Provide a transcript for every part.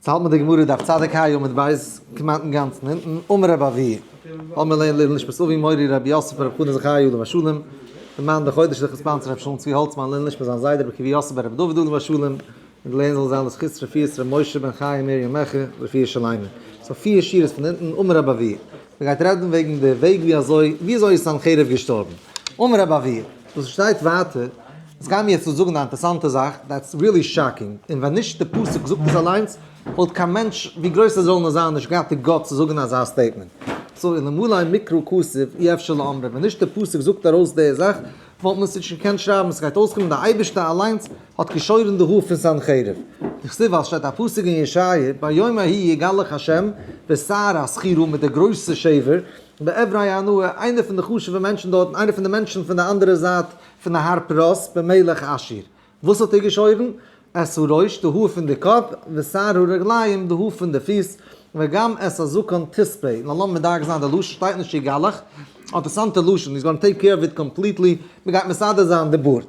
יעצט האלט מען די גמרא דף צדיק ה עמוד ב', כמעט אינגאנצן אונטן, אמר רב אבהו, האמיר לערנען לעילוי נשמת אבי מורי רבי יוסף ברב חנא זכריה עליו השלום, די מאן די חודש איז sponsor רבי שלום צבי האלצמאן לעילוי נשמת זיין זיידע רבי עקיבא יוסף בן רבי דוד עליו השלום, און די לערנען זאל זיין לזכות רפואת ר' משה בן חיה מרים מעכה רפואה שלימה. so פיר שורות פון אונטן, אמר רב אבהו, מען גייט רעדן וועגן די וועג ווי אזוי, ווי אזוי איז סנחריב געשטארבן, אמר רב אבהו, דאס שטייט ווייטער, עס גייט מיר יעצט צו זאגן א אינטערסאנטע זאך, that's really shocking, און ווען נישט די פסוק זאגט עס אליינס, וואלט קיין מענטש, ווי גרויס ער זאל נאר זיין, נישט געהאט די guts צו זאגן אזא statement. so אלמלא מקרא כתוב אי אפשר לאומרה, ווען נישט די פסוק זאגט ארויס די זאך, וואלט מען עס נישט געקענט שרייבן, עס גייט אויסקומען די אייבערשטער אליינס האט געשוירן די האר פון סנחריב. דכתיב ווייל שטייט א פסוק אין ישעיה, ביום ההוא יגלח השם בשער הזכירה מיט די גרויסע שעווער, בעברי הנהר, איינער פון די חשוב'ע מענטשן דארטן, איינער פון די מענטשן פון די אנדערע זייט פון נהר פרת, במלך אשור. וואס האט ער געשוירן? את הראש, די האר פון די קאפ, ושער הרגליים, די האר פון די פיס, וגם את הזקן תספה. נאר לאמיר מדייק זיין, די לשון שטייט נישט יגלח, אינטערעסאנטע לשון, he's gonna take care of it completely, מען גייט מסדר זיין די בארד.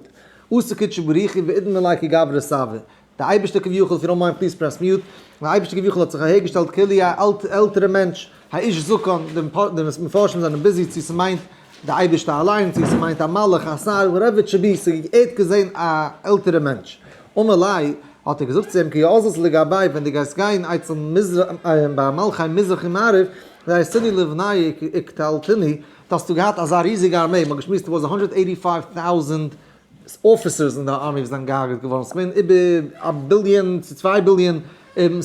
אתא קודשא בריך הוא ואדמי ליה כי גברא סבא. די אייבערשטער כביכול, if you don't mind please press mute, די אייבערשטער כביכול האט זיך אהערגעשטעלט כאילו א עלטערע מענטש, האיש זקן, די מפרשים זענען busy צו ס'מיינט די אייבערשטער אליין, צו ס'מיינט א מלאך, א שר, whatever it should be, ס'ער האט געזען א עלטערע מענטש. אמר ליה, האט ער געזאגט צו אים, כי אזלת לגביה, ווען דו גייסט גיין אצל מזרח, ביי מלכי מזרח און מערב, דאייתינהו לבניא וקטלתינהו, האסטו געהאט אזא ריזיגע ארמעי, מ'האט געשמועסט it was 185,000 officers אין די army וואס זענען געהארגעט געווארן, ס'איז געווען איבער א ביליאן צו צוויי ביליאן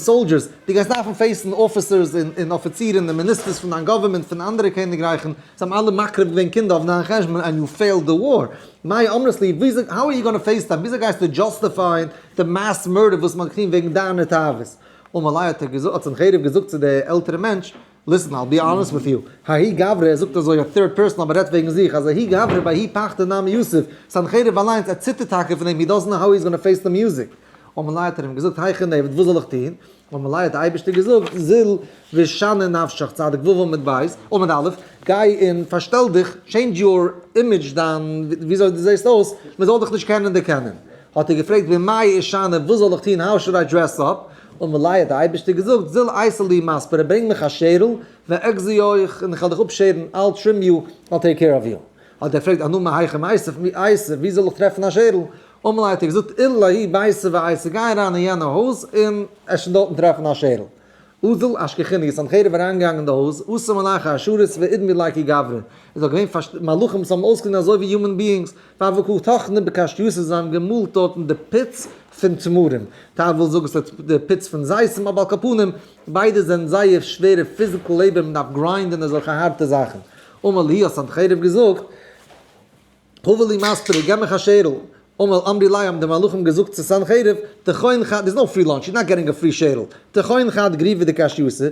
soldiers, דו גייסט דארפן face ן officers און אפיצירן און מיניסטערס פון דיין government פון אנדערע קעניגרייכן, זיי האבן אלע מקריב געווען קינדער אויף דיין חשבון and you failed the war, מאי אמרת לי, וויאזוי, how are you gonna face them, וויאזוי גייסטו justify ען די mass murder וואס מ'האט געטון וועגן דיינע תאוות? אמר ליה האט ער געזאגט, האט סנחריב געזאגט צו די עלטערע מענטש, listen, I'll be honest with you, ההוא גברא, ער זאגט אזוי א third person אבער רעדט וועגן זיך, אז ההוא גברא בההוא פחדא נמי יתיב, סנחריב אליינס, ער ציטערט טאקע פון דעם, he doesn't know how he's gonna face the music. אמר ליה האט ער אים געזאגט, היכי נעביד, וואס זאל איך טון? אמר ליה האט די אייבערשטער געזאגט, זיל ושני נפשך, צדיק ו' עמוד ב', עמוד א', גיי און פארשטעל דיך, change your image, דיין וויאזוי דו זעסט אויס, מען זאל דיך נישט קענען דערקענען. האט ער געפרעגט, במאי אשני, וואס זאל איך טון, how should I dress up? אמר ליה האט דער אייבערשטער געזאגט, זיל אייתי לי מספרא, ברענג מיך א שערל, ואגזיך, און איך וועל דיך אפשערן, I'll trim you, I'll take care of you. האט ער געפרעגט, אנא מהיכא מייתי, ווי זאל איך טרעפן א שערל? אמר ליה האט ער געזאגט, עיל לההוא ביתא ואייתי, גיי אריין אין יענע הויז, און וועסט שוין דארטן טרעפן א שערל. אזל אשכחינהו איז סנחריב אריינגעגאנגען אין די הויז, אתו מלאכי השרת ואדמו ליה כי גברי, עס זאל געווען מלאכים וואס האבן אויסגעזען אזוי ווי human beings, והוו קא טחני בקשייתא זיי האבן געמאלט דארטן די פיץ פון תמרים, טייל ווילן זאגן ס'איז די פיץ פון זיתים, אבער על כל פנים, ביידע זענען זייער שווערע physical labor, מען דארף grind ען אזעלכע הארטע זאכן. אמר להו האט סנחריב געזאגט, הבה לי מספרא, געב מיך א שערל. אמר אמרי ליה האבן די מלאכים געזאגט צו סנחריב, טחון חד, there's no free lunch, you're not getting a free שערל, טחון חד גריוא דקשייתא,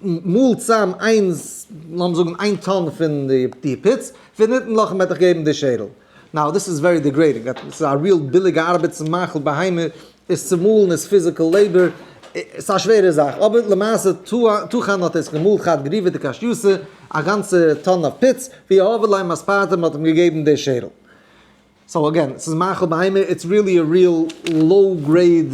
מאל צאם איינס, לאמיר זאגן איין טאן פון די פיץ, וניתן לך מ'וועט דיך געבן די שערל. now this is very degrading, ס'איז א real ביליגע ארבעט צו מאכל בהמה, עס צו מאלן איז physical labor, ס'איז א שווערע זאך, אבער למעשה טחן האט עס געמאלט חד גריוא דקשייתא, א גאנצע טאן אויף פיץ, ויהבו ליה מספרתא מ'האט אים געגעבן די שערל. so again, ס'איז מאכל בהמה, it's really a real low grade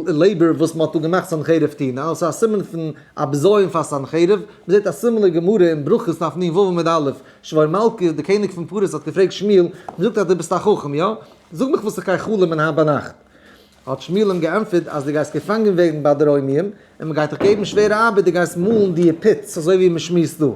labor וואס מ'האט דא געמאכט סנחריב טון. און ס'איז א סימן פון א בזיון פאר סנחריב. מ'זעט א similar גמרא אין ברכות דף נ ו עמוד א', שבור מלכא, די קעניג פון פרס האט געפרעגט שמואל, מ'זאגט אז דו ביסט א חכם, יא? זאג מיך וואס איך גיי חלומ'ען היינט ביינאכט. האט שמואל אים געענטפערט אז דו גייסט געפאנגען ווערן ביי די רוימיים, און מ'גייט דיך געבן שווערע ארבעט, דו גייסט מאלן די פיץ, אזוי ווי מ'שמועסט דא.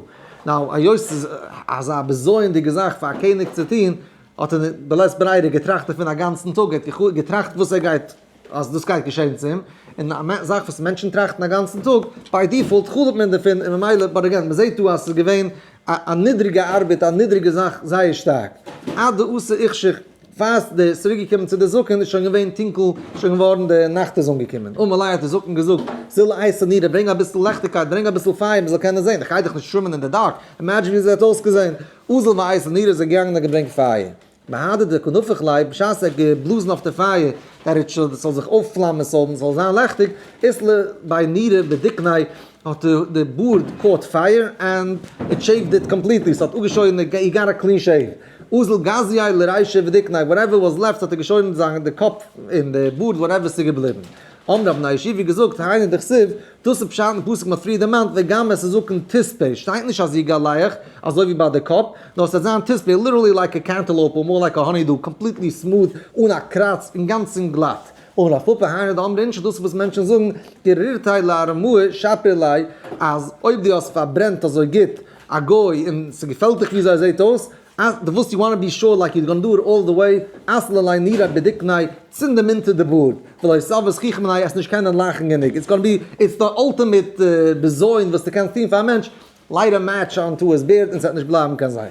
now, היות ס'איז אזא בזיון'דיגע זאך פאר א קעניג צו טון, האט ער בלית ברירה געטראכט דערפון א גאנצן טאג, ער האט געטראכט וואס ער גייט, אז דאס גייט געשען צו אים, און א זאך וואס מענטשן טראכטן א גאנצן טאג, by default חלומ'ט מען דערפון, און ממילא, but again, מ'זעט דא אז ס'איז געווען א נידריגע ארבעט, א נידריגע זאך זייער שטארק. עד דאתא איחשך, פאר די איז צוריק געקומען צו די זקן איז שוין געווען טונקל, שוין געווארן די נאכט איז אנגעקומען. אמר ליה האט די זקן געזאגט, זיל אייתי נורא, ברענג אביסל לעכטיגקייט, ברענג אביסל פייער מען זאל קענען זען, איך גיי דאך נישט שווימען אין די dark, imagine ווי עס האט אויסגעזען. אזל ואייתי נורא איז ער געגאנגען און געברענגט פייער. בהדי דקא נפיח ליה, בשעת ער האט געבלאזן אויף די פייער, that it should, עס זאל זיך אויפפלאמען, עס זאל זיין לעכטיג, אית ליה בי נורא בדיקניה, האט די בארד caught fire and it shaved it completely, ס'האט אפגעשוירן די, he got a clean shave. אזל גזייה לרישיה ודיקניה, whatever was left האט ער געשוירן זיין די קאפ און די בארד whatever ס'איז געבליבן. האבן די בני ישיבה געזאגט, היינו דכתיב, דאס איז פשט אין פסוק מ'האט פריער דערמאנט, וגם את הזקן תספה, שטייט נישט אז יגלח, אזוי ווי ביי די קאפ, נאר ס'וועט זיין תספה, literally like a cantaloupe or more like a honeydew, completely smooth, אן א קראץ, אינגאנצן גלאט. אמר רב פפא היינו דאמרי אינשי, דאס איז וואס מענטשן זאגן, גרירתיה לארמאה שפיר ליה, אז אויב דו האסט פארברענט אזוי גוט א גוי און ס'געפעלט דיך וויאזוי ער זעט אויס, אז דו וואס you wanna be sure like you gonna do it all the way, אזל ליה נורא בדיקניה, צינד אים אונטער די בארד, ולא יסבו זכיך מיניה, עסט נישט קענען לאכן גענוג, it's gonna be, it's the ultimate בזיון וואס דו קענסט טון פאר א מענטש, light a match onto his beard און ס'וועט נישט בלייבן קיין זכר.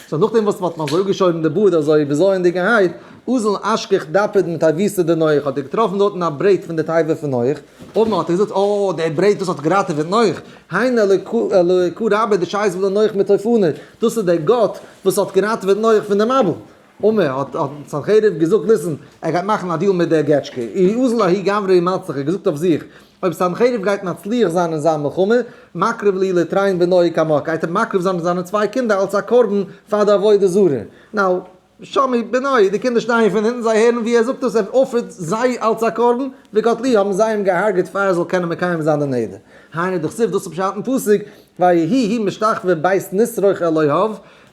so נאכדעם וואס מ'האט אים אזוי אפגעשוירן די בארד אזוי בזיונ'דיגערהייט, אזל אשכח דפא מתיבתא דנח, האט ער געטראפן דארטן א ברעט פון די תיבה פון נח, אמר האט ער געזאגט, אה, דער ברעט וואס האט געראטעוועט נח, היינו אלוקא רבא דשייז לנח מתופנא, דאס איז דער גאט וואס האט געראטעוועט נח פון דעם מבול. אמר, האט סנחריב געזאגט, listen, ער גייט מאכן א deal מיט דער געטשקע, אי אזל ההוא גברא ומצליח, ער האט געזאגט אויף זיך, אויב סנחריב גייט מצליח זיין אין זיין מלחמה, מקריב להו לתרין בנוהי קמיה, גייט ער מקריב זיין זיינע צוויי קינדער אלס א קרבן פאר די עבודה זרה. now, שמעו בנוהי, די קינדער שטייען פון הינטן, זיי הערן ווי ער זאגט דאס, ער offer ט זיי אלס א קרבן, וקטלוהו, האבן זיי אים געהארגעט פאר ער זאל קענען מקיים זיין די נדר. היינו דכתיב, דאס איז פשט אין פסוק, ויהי הוא משתחווה בית נסרוך אלוהיו,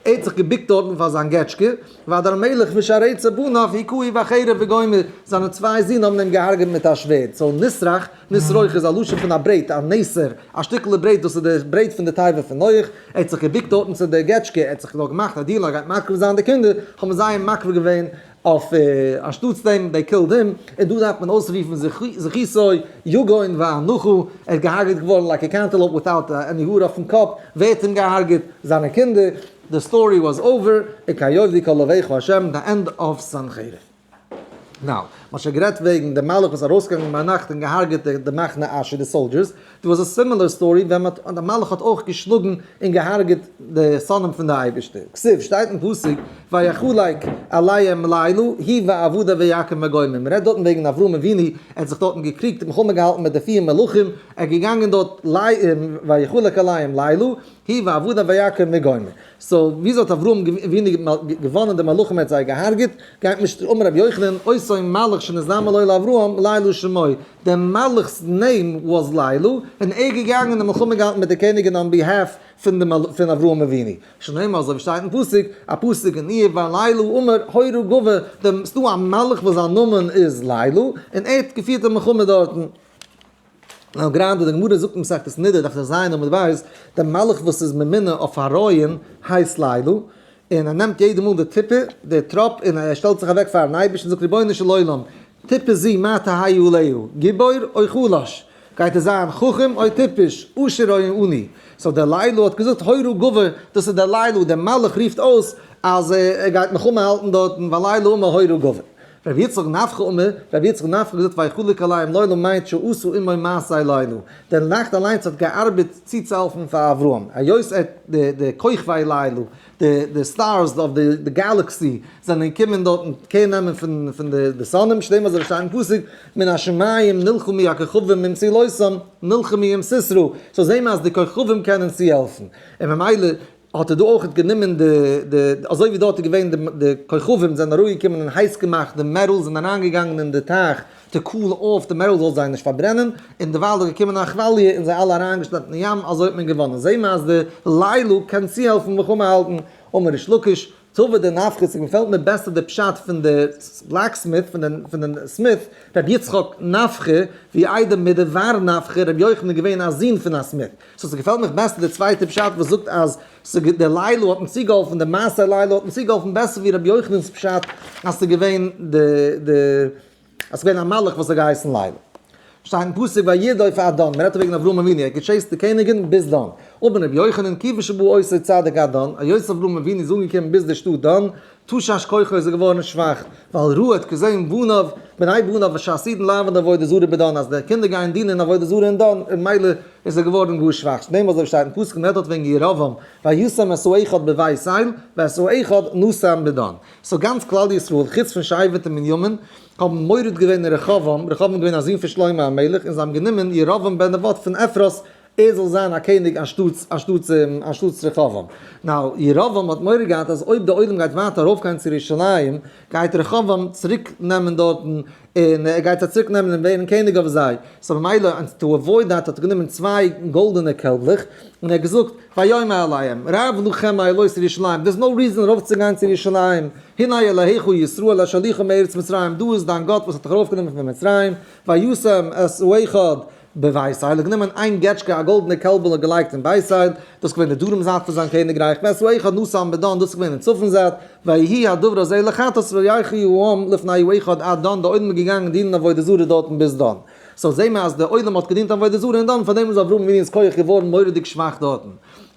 ער האט זיך געבוקט דארטן פאר זיין געטשקע, והדר המלך ושרצו בניו הכהו בחרב וגומר, זיינע צוויי זין האבן אים געהארגעט מיט א שווערד, so נסרח, נסרוך איז א לשון פון א ברעט, א נסר, א שטיקעלע ברעט, דאס איז די ברעט פון די תיבה פון נח, ער האט זיך געבוקט דארטן צו דער געטשקע, ער האט זיך דארט געמאכט א deal ער גייט מקריב זיין די קינדער, האבן זיי אים מקריב געווען אויף אנשטאטס דעם, they killed him, און דא דארף מען אויסרופן זכותו יגון ואנחה, ער איז געהארגעט געווארן like a cantaloupe without any האר אויפן קאפ, ווער האט אים געהארגעט? זיינע קינדער, the story was over, וכיאבדו כל אויביך השם, the end of סנחריב. now, מ'האט שוין גערעדט וועגן די מלאך וואס איז ארויסגעגאנגען ביינאכט און געהארגעט די מחנה אשור, די soldiers, there was a similar story ווען מ'האט, די מלאך האט אויך געשלאגן און געהארגעט די שונאים פון די אייבערשטער. כתיב, שטייט אין פסוק, ויחלק עליהם לילה, הוא ועבדיו ויכם וגומר. מ'רעדט דארטן וועגן אברהם אבינו, ער האט זיך דארטן געקריגט, מלחמה געהאלטן מיט די פיר מלכים, ער איז געגאנגען דארט ויחלק עליהם לילה, הוא ועבדיו ויכם וגומר. so וויאזוי האט אברהם אבינו געוואנען די מלכים ער האט זיי געהארגעט? גייט נישט אמר רבי יוחנן, אותו מלאך שנזדמן לו לאברהם לילה שמו, דער מלאך'ס name was לילה, און ער איז געגאנגען און מלחמה געהאלטן מיט די קעניגען on behalf פון אברהם אבינו. שנאמר אזוי ווי שטייט אין פסוק, א פסוק אין איוב והלילה אמר הורה גבר, דעם ס'דא א מלאך וואס זיין נאמען איז לילה, און ער האט געפירט די מלחמה דארטן. נאר גראדע די גמרא זאגט אין מסכת נדה דף טז עמוד ב', דער מלאך וואס איז ממונה אויף הריון הייסט לילה, און ער נעמט יעדע מאל די טיפה, די טראפ, און ער שטעלט זיך אוועק פארן אייבערשטן און זאגט רבונו של עולם, טיפה זו מה תהא עליה, גיבור או חלש, גייט ער זיין חכם או טיפש, עשיר או עני, so דער לילה האט געזאגט הורה גבר, דאס איז דער לילה, דער מלאך רופט אויס אז ער גייט מלחמה האלטן דארטן, והלילה אמר הורה גבר. רבי יצחק נפחא אמר, רבי יצחק נפחא האט געזאגט ויחלק עליהם לילה מיינט שעשו עמו מעשי לילה, דער נאכט אליינס האט געארבעט צוצוהעלפן פאר אברהם, היות ער די די כוכבי לילה, די די stars of the די galaxy זענען געקומען דארטן care נעמען פון פון די די שונאים, שנאמר אזוי ווי שטייט אין פסוק, מן השמים נלחמו הכוכבים במסילותם נלחמו עם סיסרא, so זעהן מיר אז די כוכבים קענען צוהעלפן, און ממילא האט ער דא אויך גענומען די די אזוי ווי דארט איז געווען די די כוכבים זענען אראפגעקומען און הייס געמאכט די metals זענען אריינגעגאנגען אין די טייך to cool off די metals זאל זיי נישט פארברענען, און דערווייל איז געקומען א כוואליע און זיי אלע אריינגעשלעפט אין ים, אזוי האט מען געוואנען. זעהן מיר אז די לילה קען צוהעלפן מלחמה האלטן. אמר ריש לקיש, טבא דנפחא, ס'געפעלט מיר בעסער די פשט פון די blacksmith, פון די smith, רבי יצחק נפחא, ווי איידער מדבר נפחא, רבי יוחנן איז געווען א זון פון א smith. so ס'געפעלט מיך בעסער די צווייטע פשט וואס זאגט אז די לילה האט אים צוגעהאלפן, די מעשה לילה האט אים צוגעהאלפן בעסער ווי רבי יוחנן'ס פשט אז ס'איז געווען די די אז ס'איז געווען א מלאך וואס האט געהייסן לילה. שטייט אין פסוק וירדוף עד דן, מ'רעדט דא וועגן אברהם אבינו, ער האט גע chase ט די קעניגין ביז דן. אמר רבי יוחנן כיוון שבא אותו צדיק עד דן, היות אברהם אבינו איז אנגעקומען ביז די שטאט דן, תשש כוחו איז ער געווארן שוואך, ווייל ראה האט געזען בניו, בני בניו שעתידין לעבוד עבודה זרה בדן, אז די קינדער גייען דינען עבודה זרה אין דן, און מילא איז ער געווארן גאר שוואך, שנאמר אזוי ווי שטייט אין פסוק מ'רעדט דארט וועגן ירבעם, וישם את האחד בבית אל, ואת האחד נתן בדן. so גאנץ כלל ישראל, חוץ פון שבט און בנימין, האבן מורד געווען אין רחבעם, רחבעם איז געווען א זון פון שלמה המלך, און זיי האבן גענומען ירבעם בן נבט פון אפרת, ער זאל זיין א קעניג אנשטאטס אנשטאטס אנשטאטס רחבעם. Now, ירבעם האט מורא געהאט אז אויב די עולם גייט ווייטער ארויפגיין צו ירושלים, גייט רחבעם צוריק נעמען דארטן, און ער גייט זיי צוריק נעמען און ווערן קעניג אויף זיי. So ממילא, to avoid that, האט ער גענומען צוויי גאלדענע קעלבלעך, און ער האט געזאגט, ויאמר אליהם, רב לכם העלות לירושלים, there's no reason ארויפצוגיין צו ירושלים, הנה אלהיך ישראל אשר העלוך מארץ מצרים, דא איז דיין גאט וואס האט דיך ארויפגענומען פון מצרים, וישם את האחד בבית אל, האט גענומען איין געטשקע א גאלדענע קעלבל און געלייגט אין בית אל, דאס איז געווען די דרום זייט פון זיין קעניגרייך, ואת האחד נתן בדן, דאס איז געווען אין צפון זייט, ויהי הדבר הזה לחטאת וילכו העם לפני האחד עד דן, די עולם איז געגאנגען דינען עבודה זרה דארטן ביז דן. So זעהן מיר אז די עולם האט געדינט עבודה זרה אין דן, פארדעם איז אברהם אבינו'ס כח געווארן מורא'דיג שוואך דארטן.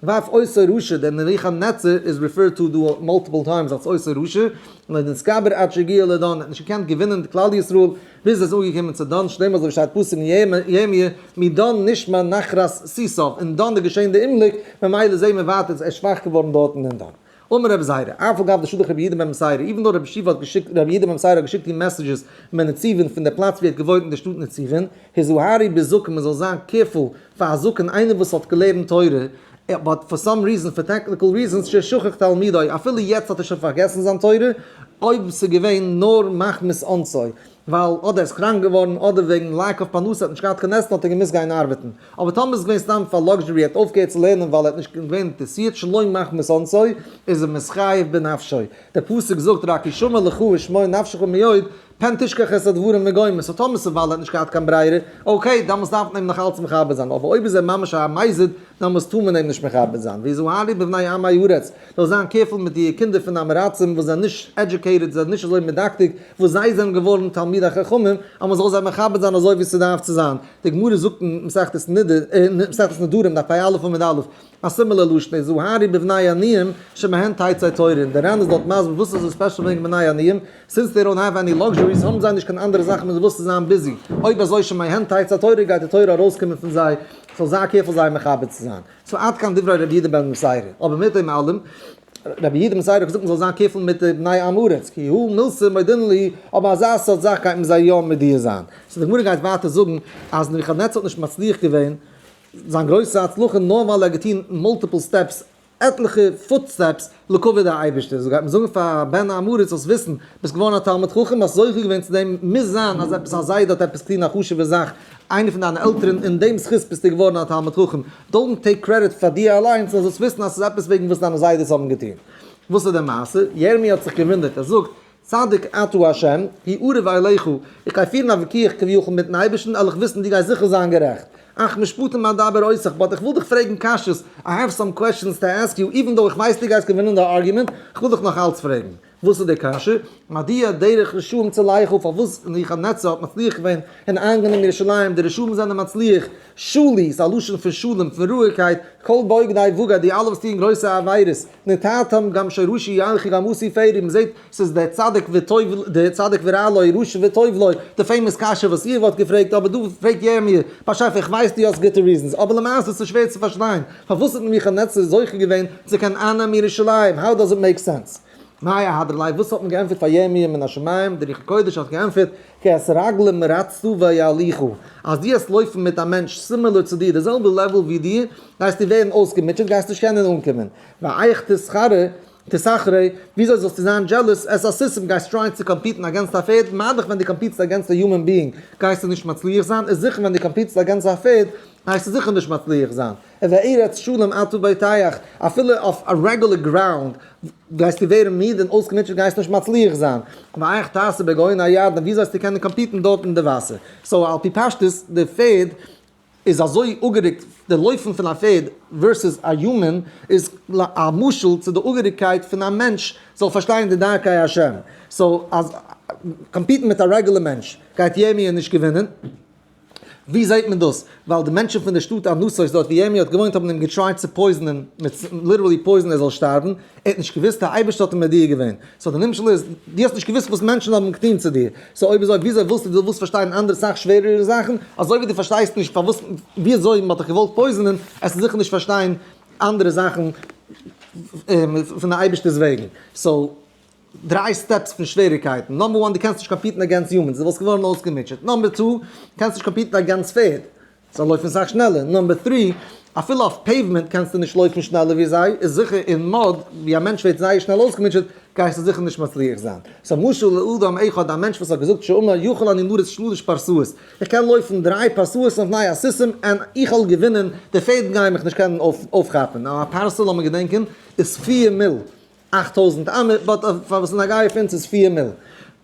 ואף אותו רשע, דער נבוכדנצר איז referred to דא multiple times אלס אותו רשע, לא נתגבר עד שהגיע לדן, ער האט נישט געקענט געווינען כלל ישראל ביז ער איז אנגעקומען צו דן, שנאמר אזוי ווי שטייט פסוק אין ירמיה, מדן נשמע נחרת סוסיו, אין דן איז געשען די אומגליק, ממילא זעהן מיר ווייטער איז ער שוואך געווארן דארטן אין דן. אמר רבי זירא, אף על גב דשלח רבי יהודה בן בתירא, even though רבי יהושע האט געשיקט, רבי יהודה בן בתירא האט געשיקט אים messages מנציבין פון די פלאץ ווי ער האט געוואוינט אין די שטאט נציבין, הזהרו בזקן מען זאל זיין careful פאר א זקן איינער וואס האט געלערנט תורה, but for some reason for technical reasons ששכח תלמודו, אפילו יעצט האט ער שוין פארגעסן זיין תורה, אויב ס'איז געווען נאר מחמת אונסו, ווייל אדער ער איז קראנק געווארן אדער וועגן lack of פרנסה האט נישט געהאט קיין עסן האט ער געמוזט גיין ארבעטן, אבער טאמער איז געווען סתם פאר luxury ער האט אויפגעהערט צו לערנען ווייל ער האט נישט געווען אינטערעסירט שלא מחמת אונסו איז ער מתחייב בנפשו, דער פסוק זאגט רק השמר לך ושמור נפשך מאוד פן תשכח את הדברים וגומר, so טאמער ס'איז ווייל ער האט נישט געהאט קיין ברירה, okay, דאמאלס דארף מען אים נאך אלץ מכבד זיין, אבער אויב איז ער ממש א מזיד, דאמאלס טאר מען אים נישט מכבד זיין. והזהרו בבני עמי הארץ, זאל זיין careful מיט די קינדער פון עם הארצים וואס זענען נישט educated, זענען נישט אזוי מדקדק, וואס זיי זענען געווארן תלמידי חכמים, אז מען זאל זיי מכבד זיין אזוי ווי ס'דארף צו זיין. די גמרא זאגט אין מסכת נדה, אין מסכת נדרים, דף פ"א עמוד א', א similar לשון הזהרו בבני עניים שמהן תצא תורה, און דער ר"ן איז דארט מסביר וואס איז אזוי special וועגן בני עניים, since they don't have any luxuries האבן זיי נישט קיין אנדערע זאכן מיט וואס צו זיין busy, אויב אזוי שמהן תצא תורה גייט די תורה ארויסקומען פון זיי, סאו זיי careful זיי מכבד צו זיין. So עד כאן דברי רבי יהודה בן בתירא, אבער מיט דעם אלעם, רבי יהודה בן בתירא האט געזאגט מען זאל זיין careful מיט די בני עם הארץ, כי הא מילתא מודעינן להו, אבער אזא סארט זאך גייט מען זיי יא מודיע זיין. So די גמרא גייט ווייטער זאגן אז נבוכדנצר האט נישט מצליח געווען זיין גרויסע הצלחה נאר ווייל ער האט געטון multiple steps, עטליכע footsteps לכבוד די אייבערשטער. So גייט מען זאגן פאר א בן עם הארץ זאלסט וויסן, ביסט געווארן א תלמיד חכם, האסט זוכה געווען צו דעם, מוז זיין אז עפעס א זיידע האט עפעס געטון א חשוב'ע זאך, איינער פון דיינע עלטערן, אין דעם זכות ביסטו געווארן א תלמיד חכם. Don't take credit פאר דיר אליינס, נאר זאלסט וויסן אז ס'איז עפעס וועגן וואס דיינע זיידעס האבן געטון. וואס איז די מעשה? ירמי' האט זיך געוואונדערט, ער זאגט, צדיק אתה ה', כי אריב אליך, איך גיי פירן א וויכוח כביכול מיטן אייבערשטן, על איך וויסן דו גייסט זיכער זיין גערעכט. אך משפטים אדבר אותך, but איך וויל דיך פרעגן קשיות, I have some questions to ask you, even though איך ווייס דו גייסט געווינען די argument, איך וויל דיך נאך אלץ פרעגן. וואס איז די קשיא? מדוע דרך רשעים צלחה, פארוואס נבוכדנצר האט מצליח געווען און איינגענומען ירושלים, די רשעים זענען מצליח, שלו, ס'איז א לשון פון שלום, פון רואיגקייט, כל בוגדי בגד, די אלע וואס טוען גרויסע עבירות, נטעתם גם שרשי ילכו גם עשו פרי, מ'זעט ס'איז דער צדיק וטוב, דער צדיק ורע לו, רשע וטוב לו, די famous קשיא וואס איוב האט געפרעגט, אבער דא פרעגט ירמי', באשעפער איך ווייס דו האסט גוטע reasons, אבער למעשה איז עס שווער צו פארשטיין, פארוואס האט נבוכדנצר זוכה געווען צו קענען אייננעמען ירושלים, how does it make sense? מאי אהדרה ליה, וואס האט מען געענטפערט פאר ירמי' מן השמים, דער רוח הקודש האט געענטפערט, כי את רגלים רצת ויהליכו, אז דו העסט לויפן מיט א מענטש similar צו דיר, די זעלבע level ווי דיר, גייסטו ווערן אויסגעמוטשעט, גייסט נישט קענען אנקומען. ואיך תתחרה, תתחרה, וויאזוי זאלסטו זיין jealous, את הסוסים, גייסט try ען צו compete ן against א פערד, מה דאך ווען דו compete סט against א human being, גייסטו נישט מצליח זיין, איז זיכער ווען דו compete סט against א פערד, גייסטו זיכער נישט מצליח זיין. ובארץ שלום אתה בוטח, אפילו אויף א regular ground גייסטו ווערן מיד און אויסגעמוטשעט גייסט נישט מצליח זיין. ואיך תעשה בגאון הירדן, ווי זאלסטו קענען compete ן דארט אין די וואסער? So על פי פשטות די פערד איז אזוי אפגערוקט, די לויפן פון א פערד versus א human איז א משל צו די אפגערוקטקייט פון א מענטש זאל פארשטיין די דרכי השם. So אז compete ן מיט א regular מענטש גייט ירמי' נישט געווינען. ווי זעהט מען דאס? ווייל די מענטשן פון די שטאט ענתות דארט ווי ירמי' האט געוואוינט האבן אים גע try ט צו poison ען, מיט literally poison ער זאל שטארבן, ער האט נישט געוואוסט, די אייבערשטער האט אים מודיע געווען. So די נמשל איז, דו האסט נישט געוואוסט וואס מענטשן האבן געטון צו דיר, so אויב אזוי וויאזוי ווילסטו דו ווילסט פארשטיין אנדערע סאך שווערערע זאכן, אזוי ווי דו פארשטייסט נישט פארוואס וויאזוי מען האט דיך געוואלט poison ען, עסטו זיכער נישט פארשטיין אנדערע זאכן פון די אייבערשטער'ס וועגן. So. דריי steps פון שוועריגקייטן, number one דו קענסט נישט compete ן against humans, דו וואלסט געווארן אויסגעמוטשעט, number two, קענסט נישט compete ן against פערד, זיי לויפן סאך שנעלער. number three, אפילו אויף pavement קענסטו נישט לויפן שנעלער ווי זיי, איז זיכער אין mud ווי א מענטש ווערט זייער שנעל אויסגעמוטשעט, גייסטו זיכער נישט מצליח זיין. so משל לאדם אחד, א מענטש וואס האט געזאגט שאמר יכול אני לרוץ שלש פרסאות, איך קען לויפן דריי פרסאות אויף נייע סוסים און איך וועל געווינען, די פערד גייען מיך נישט קענען אויפכאפן. א פרסה לאמיר געדענקען איז 4 מיל, 8000 אמה, but פאר וואס איז נוגע פאר אונז איז 4 מיל.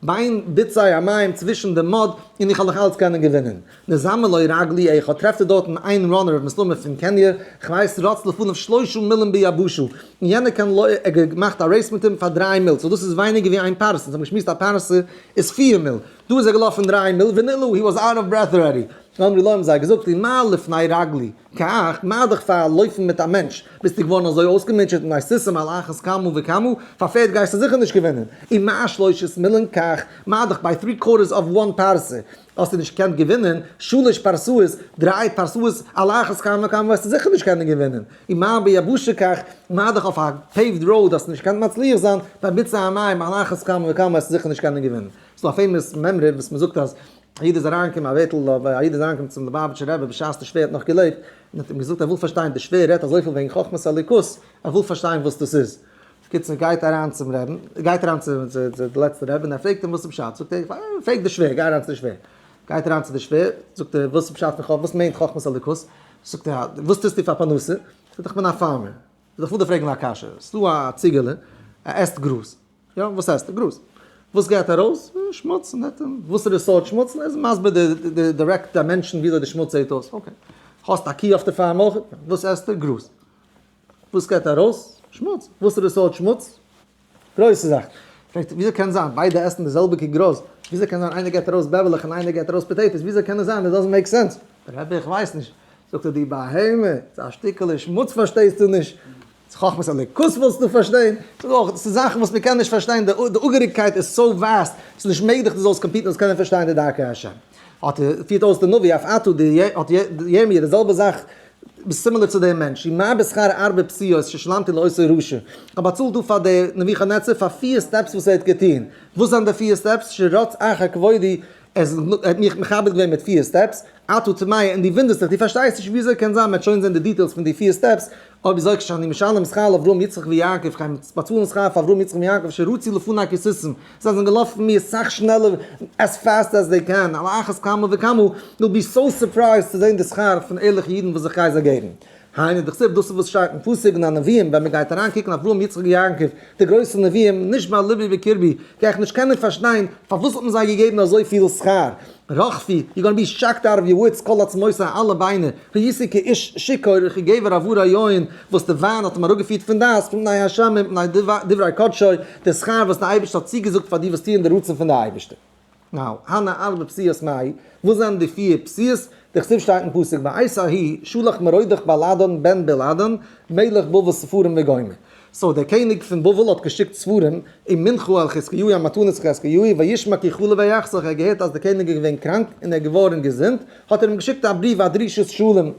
בין ביצי המים צווישן די mud און איך וועל נאך אלץ קענען געווינען. נזמל לו רגלי אחד, טרעפט ער דארטן איין runner, מסתמא פון קעניע, כ'ווייס רץ לפניו שלושה מילין ביבשה. און יענער קען ער געמאכט א race מיט אים פאר 3 מיל, so דאס איז ווייניגער ווי איין פרסה. אונז האבן געשמועסט א פרסה איז 4 מיל. דא איז ער געלאפן 3 מיל, ונלאו, he was out of breath already. אמרו לו האבן זיי געזאגט, מה לפני רגלי? כך, מה דאך פאר לויפן מיט א מענטש? ביסטו געווארן אזוי אויסגעמוטשעט און סוסים על אחת כמה וכמה? פאר פערד גייסטו זיכער נישט געווינען. און מה שלושת מילין כך, מה דאך ביי 3 quarters of 1 פרסה? האסטו נישט געקענט געווינען, שלש פרסאות, דריי פרסאות, על אחת כמה וכמה וועסטו זיכער נישט קענען געווינען. און מה ביבשה כך, מה דאך אויף א paved road האסטו נישט געקענט מצליח זיין, ביי ביצי המים, על אחת כמה וכמה וועסטו זיכער נישט קענען געווינען. ס'איז דא א famous מימרא וואס מ'זאגט אז א איד איז אריינגעקומען א ווערטל, א איד איז אריינגעקומען צום ליובאוויטשער רבי בשעת דער שווער האט נאך געלעבט, און האט אים געזאגט ער וויל פארשטיין, דער שווער רעדט אזויפיל וועגן חכמת אלוקות, ער וויל פארשטיין וואס דאס איז. בקיצור, גייט אריין צום רעבן, גייט אריין צו צו די לעצטע רבי און ער פרעגט אים וואס איז פשט, זאגט ער, פרעג די שווער, גיי אריין צו די שווער. גייט אריין צו די שווער, זאגט ער, וואס איז פשט פון חכמה, וואס מיינט חכמת אלוקות? זאגט ער, וואס טוסטו פאר פרנסה? זאגט ער, איך בין א farmer. זאגט ער, איך וויל דיר פרעגן א קשיא, ס'איז דא א ציגעלע, ער עסט גראז. יא, וואס עסט ער? גראז. וואס גייט ארויס? שמוץ. וואסערע סארט שמוץ? ער איז מסביר די direct dimension וויאזוי די שמוץ זעט אויס. okay. האסט א קי אויף די farm אויך? וואס עסט ער? גראז. וואס גייט ארויס? שמוץ. וואסערע סארט שמוץ? גרויסע זאך. פרעגט ער, וויאזוי קען זיין ביידע עסן די זעלביגע גראז? וויאזוי קען זיין איינער געט ארויס בעבעלעך און איינער געט ארויס potatoes? וויאזוי קען עס זיין? It doesn't make sense. רבי, איך ווייס נישט. זאגט ער, דו בהמה, ס'איז א שטיקעלע שמוץ פארשטייסטו נישט. חכמת אלוקות ווילסטו פארשטיין? ס'איז אויך, ס'איז זאכן וואס מ'קען נישט פארשטיין, די אגעריגקייט איז so vast, ס'איז נישט מעגליך דו זאלסט compete ן זאלסט קענען פארשטיין די דרכי השם. האט ער, פירט אויס די נביא, אף אתה די האט ירמי' די זעלבע זאך, similar צו דעם מענטש, מה בשכר ארבע פסיעות ששילמתי לאותו רשע, כ'האב באצאלט דא פאר די נבוכדנצר פאר פיר steps וואס ער האט געטון, וואס זענען די פיר steps? שרץ אחר כבודי, ער האט מיך מכבד געווען מיט פיר steps, אתה תמה, און דו וואונדערסט זיך, דו פארשטייסט נישט וויאזוי קען זיין, מ'וועט שוין זען די details פון די פיר steps, אויב אזוי כשאני משלם שכר לאברהם יצחק ויעקב, כ'גיי באצאלן שכר פאר אברהם יצחק ויעקב שרצו לפני כסוסים, זיי זענען געלאפן מיר סאך שנעלער as fast as they can, על אחת כמה וכמה, you'll be so surprised צו זען די שכר פון ערליכע אידן וואס איך גיי זיי געבן. היינו דכתיב, דאס איז וואס שטייט אין פסוק אין הנביאים, ווען מען גייט אריין קוקן אברהם יצחק ויעקב, די גרויסע נביאים, נשבע לבי בקרבי, גיי איך נישט קענען פארשטיין פארוואס האט מען זיי געגעבן אזויפיל שכר. רחפי, you're gonna be shocked out of your wits, כל עצמותי, אלע ביינער, הייתי כאיש שיכור, וכגבר עבור היין, וואס די וויין האט אים אראפגעפירט פון דעת, פון פני השם מפני דברי קדשו, די שכר וואס די אייבערשטער האט צוגעזאגט פאר די וואס טוען די רצון פון די אייבערשטער. now, הני ארבע פסיעות מאי, וואס זענען די פיר פסיעות? דכתיב שטייט אין פסוק בעת ההיא שלח מרודך בלאדן בן בלאדן מלך בבל ספרים וגומר. so דער קעניג פון בבל האט געשיקט ספרים און מנחה אל חזקיהו א מתנה צו חזקיהו וישמע כי חלה ויחזק ער האט געהערט אז דער קעניג איז געווען קראנק און ער איז געווארן געזונט האט ער אים געשיקט א בריוו א דרישת שלום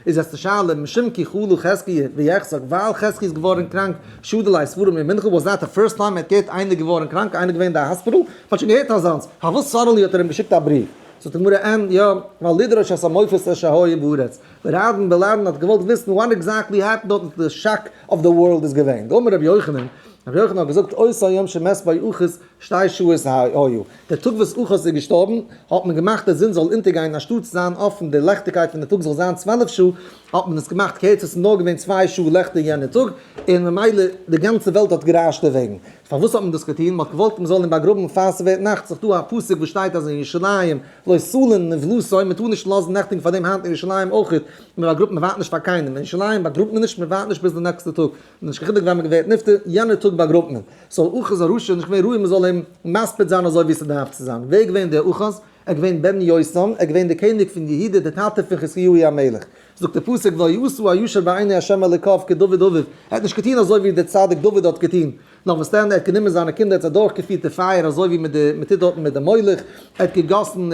איז עס די שאלה משום כי חלה חזקיה ויחזק ווייל חזקיה איז געווארן קראנק שדו ליה ספרים ומנחה was that the first time ער האט געהערט איינער געווארן קראנק איינער געווען אין די hospital מ'האט שוין געהערט אזאנס פארוואס suddenly האט ער אים געשיקט א בריוו זאגט די גמרא אין יא ווייל לדרוש את המופת אשר היה בארץ ורדן בלאדן האט געוואלט וויסן what exactly happened דארט די shock of the world איז געווען דאמר רבי יוחנן רבי יוחנן האט געזאגט אותו היום שמת בו אחז שתי שעות היו דער טאג וואס אחז איז געשטארבן האט מען געמאכט די זון זאל אונטערגיין אנשטאט זיין אפן די לעכטיגקייט פון די טאג זאל זיין 12 שעה האט מען עס געמאכט כעת עס איז נאר געווען 2 שעה לעכטיג יענע טאג און ממילא די גאנצע וועלט האט גערעשט דערוועגן. פארוואס האט מען דאס געטון? מען האט געוואלט מען זאל אים באגראבן פאר ס'ווערט נאכט, ס'איז דא א פסוק וואס שטייט אז אין ירושלים לא תלין נבלתו, מען טאר נישט לאזן נעכטיגן פאר דעם היינט אין ירושלים אויך, מען באגראבט מען ווארט נישט פאר קיינעם, אין ירושלים באגראבט מען נישט, מען ווארט נישט ביז די נעקסטע טאג, נישט קיין חילוק ווען מען ווערט נפטר, יענער טאג באגראבט מען. so אחז הרשע איז נישט געווען ראוי מען זאל אים מספיד זיין אזוי ווי ס'דארף צו זיין. ווער איז געווען דער אחז? ער איז געווען בן יותם, ער איז געווען דער קעניג פון יהודה, דער טאטע פון חזקיהו המלך. זאגט דער פסוק ולא עשה הישר בעיני ה' אלוקיו כדוד אביו, ער האט נישט געטון אזוי ווי דער צדיק דוד האט געטון, נאר וואס דען, ער האט גענומען זיינע קינדער, ער האט זיי דורכגעפירט די פייער אזוי ווי מען טוט דארטן מיט די מולך, ער האט געגאסן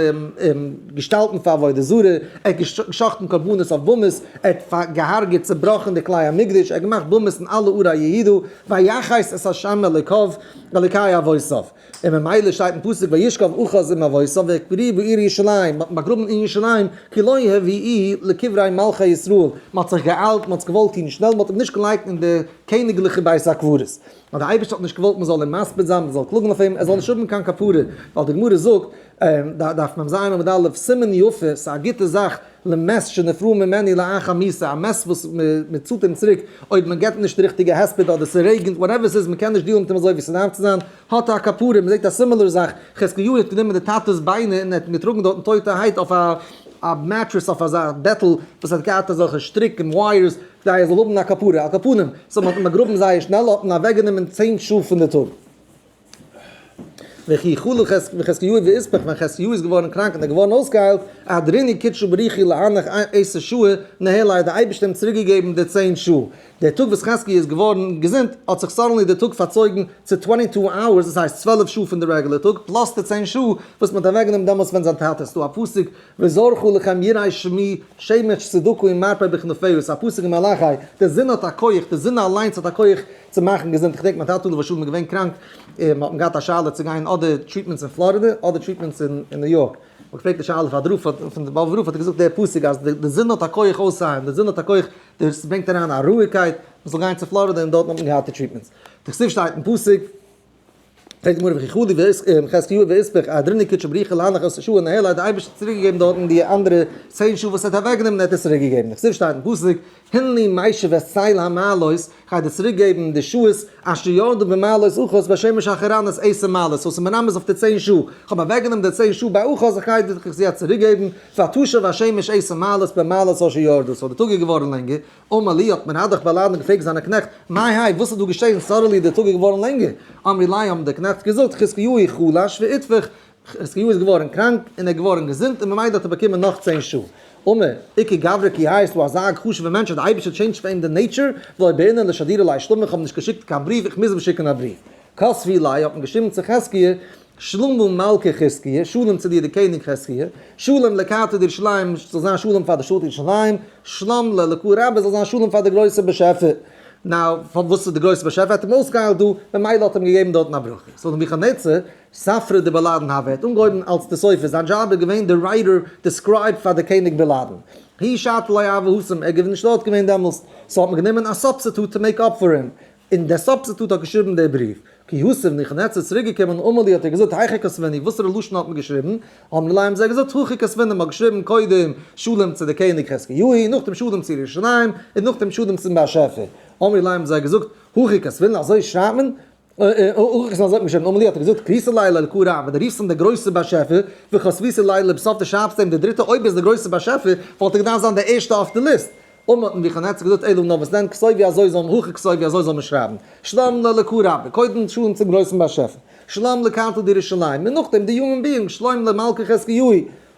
געשטאלטן פאר עבודה זרה, ער האט געשחט'ן קרבנות אויף במות, ער האט געהארגעט, צעבראכן די כלי המקדש, ער האט געמאכט במות אין אלע ערי יהודה, ויכס את ה' אלוקיו, אלוקי אבותיו. און ממילא שטייט אין פסוק וישכב אחז עם אבותיו ויקברוהו. וקברוהו בעיר ירושלים, מ'האט אים באגראבן אין ירושלים, כי לא הביאוהו לקברי מלכי ישראל, מ'האט זיך געאיילט, מ'האט עס געוואלט טון שנעל, מ'האט אים נישט געלייגט אין די קעניגליכע בית הקברות. ווייל דער אייבערשטער האט נישט געוואלט מ'זאל אים מספיד זיין, מ'זאל קלאגן אויף אים, ער זאל נישט האבן קיין כפרה, ווייל די גמרא זאגט, דף מ ז עמוד א', סימן יפה, ס'איז א גוטע זאך, למת שנפרעו ממנו לאחר מיתה, א מת וואס מ'צאלט אים צוריק אויב מ'געט אים נישט די ריכטיגע הספד אדער ס'רעגנט, whatever ס'איז, מ'קען נישט deal ן מיט אים אזוי ווי ס'דארף צו זיין, האט ער א כפרה. מ'זעט א similar זאך, חזקיהו האט גענומען די טאטע'ס ביינער און ער האט אים געטראגן דארטן טויטערהייט אויף א א mattress אויף אזא בעטל וואס האט געהאט אזעלכע שטריק און wires כדי ער זאל האבן א כפרה, על כל פנים, so מ'האט אים באגראבן זייער שנעל האט מען אוועקגענומען 10 שעה פון די טאג. וכי חלה חזקיהו ואתפח, ווען חזקיהו איז געווארן קראנק און ער איז געווארן אויסגעהיילט, אהדרינהו קודשא בריך הוא להנך עשר שעה, ניהליה האט דער אייבערשטער אים צוריקגעגעבן די 10 שעה. דער טאג וואס חזקיהו איז געווארן געזונט האט זיך suddenly דער טאג פארצויגן צו 22 hours, דאס הייסט 12 שעה פון די regular טאג, plus די 10 שעה וואס מען האט אוועקגענומען דעמאלטס ווען זיין טאטע, ס'איז דא א פסוק וזרחה לכם יראי שמי שמש צדקה ומרפא בכנפיה, ס'איז א פסוק אין מלאכי, די זון האט א כח, די זון אליינס האט א כח צו מאכן געזונט. איך געדענק מיין טאטע עליו השלום איז געווען קראנק, און מ'האט געהאט א שאלה צו גיין אדער treatments אין פלארידע אדער treatments אין ניו יארק, מ'האט געפרעגט די שאלה פאר די רב, פון די באבובער רב האט ער געזאגט דער פסוק אז די זון האט א כח אויסצוהיילן, די זון האט א כח, דאס ברענגט אריין א רואיגקייט, מ'זאל גיין צו פלארידע און דארטן האט מען געהאט די treatments. דכתיב שטייט אין פסוק. פרעגט די גמרא וכי חלי חזקיהו ואתפח אהדרינהו קודשא בריך הוא להנך עשר שעה ניהליה, האט די אייבערשטער צוריק געגעבן דארטן די אנדערע 10 שעה וואס ער האט אוועק גענומען האט ער צוריק געגעבן. דכתיב שטייט אין פסוק הנני משיב את צלע המעלות, כ'גיי דיר צוריק געבן די שעות אשר ירדו במעלות אחז בשמש החורנית עשר מעלות, so ס'איז מרמז אויף די 10 שעה, כ'האב אוועק גענומען די 10 שעה ביי אחז, איך גיי דיר זיי צוריק געבן, ותשב השמש עשר מעלות במעלות אשר ירדו, so די טאג איז געווארן לענגער. אמר להו, האט מרדך בלאדן געפרעגט זיינע קנעכט, מאי האי, וואס איז דא געשען, suddenly דער טאג איז געווארן לענגער? אמרי ליה, האבן די קנעכט געזאגט, חזקיהו חלש ואתפח, חזקיהו איז געווארן קראנק און ער איז געווארן געזונט און ממילא האט ער באקומען נאך 10 שעה. אמר, איכא גברא כי האי, ס'דא אזא חשוב'ער מענטש אז די אייבערשטער change ט פאר אים די nature, ולא בעינא לשדורי ליה שלמא, איך האב נישט געשיקט קיין בריוו, איך מוז אים שיקן א בריוו. כתבו ליה, האט מען געשריבן צו חזקיה, שלמא מלכא חזקיה, שלום צו דיר דער קעניג חזקיה, שלום לקרתא דירושלים, זאל זיין שלום פאר די שטאט ירושלים, שלום לאלקא רבא, זאל זיין שלום פאר די גרויסע באשעפער. now, פארוואס איז די גרויסע באשעפער האט אים אויסגעהיילט דא, ממילא האט אים געגעבן דארטן א ברכה. so נבוכדנצר, ספרא דבלדן הוה, האט אנגעהויבן אלס די סופר, זיין דזשאב איז געווען די writer, די scribe פאר די קעניג בלדן. ההיא שעתא לא הוה התם, ער איז נישט דארט געווען דעמאלסט, so האט מען גענומען א substitute to make up for אים, און דער substitute האט געשריבן דער בריוו. כי יתיב נבוכדנצר איז צוריק געקומען אמר להו האט ער געזאגט היכי כתבינהו, וואסערע לשון האט מען געשריבן? אמרי ליה האבן זיי געזאגט הכי כתבינהו, מען האט געשריבן קודם שלום צו די קעניג חזקיהו, נאכדעם שלום צו ירושלים, און נאכדעם שלום צום באשעפער. אמרי ליה האבן זיי געזאגט הכי כתבינהו, אזוי שרייבט מען? הכי כתבינהו, אזוי האט מען געשריבן. אמר להו האט ער געזאגט קריתו ליה לאלקא רבא, ווען דו רופסט אים דער גרויסער באשעפער, וכתביתו ליה לבסוף דו שרייבסט אים דער דריטער, אויב ער איז דער גרויסער באשעפער וואלט ער געדארפט זיין דער ערשטער אויף די ליסט. אמר האט נבוכדנצר געזאגט אלא נאר וואס דען כתבו אזוי זאל מען הכי כתבו אזוי זאל מען שרייבן שלום לאלקא רבא קודם שלום צום גרויסן באשעפער שלום לקרתא דירושלים און נאכדעם די human being שלום למלכא חזקיהו.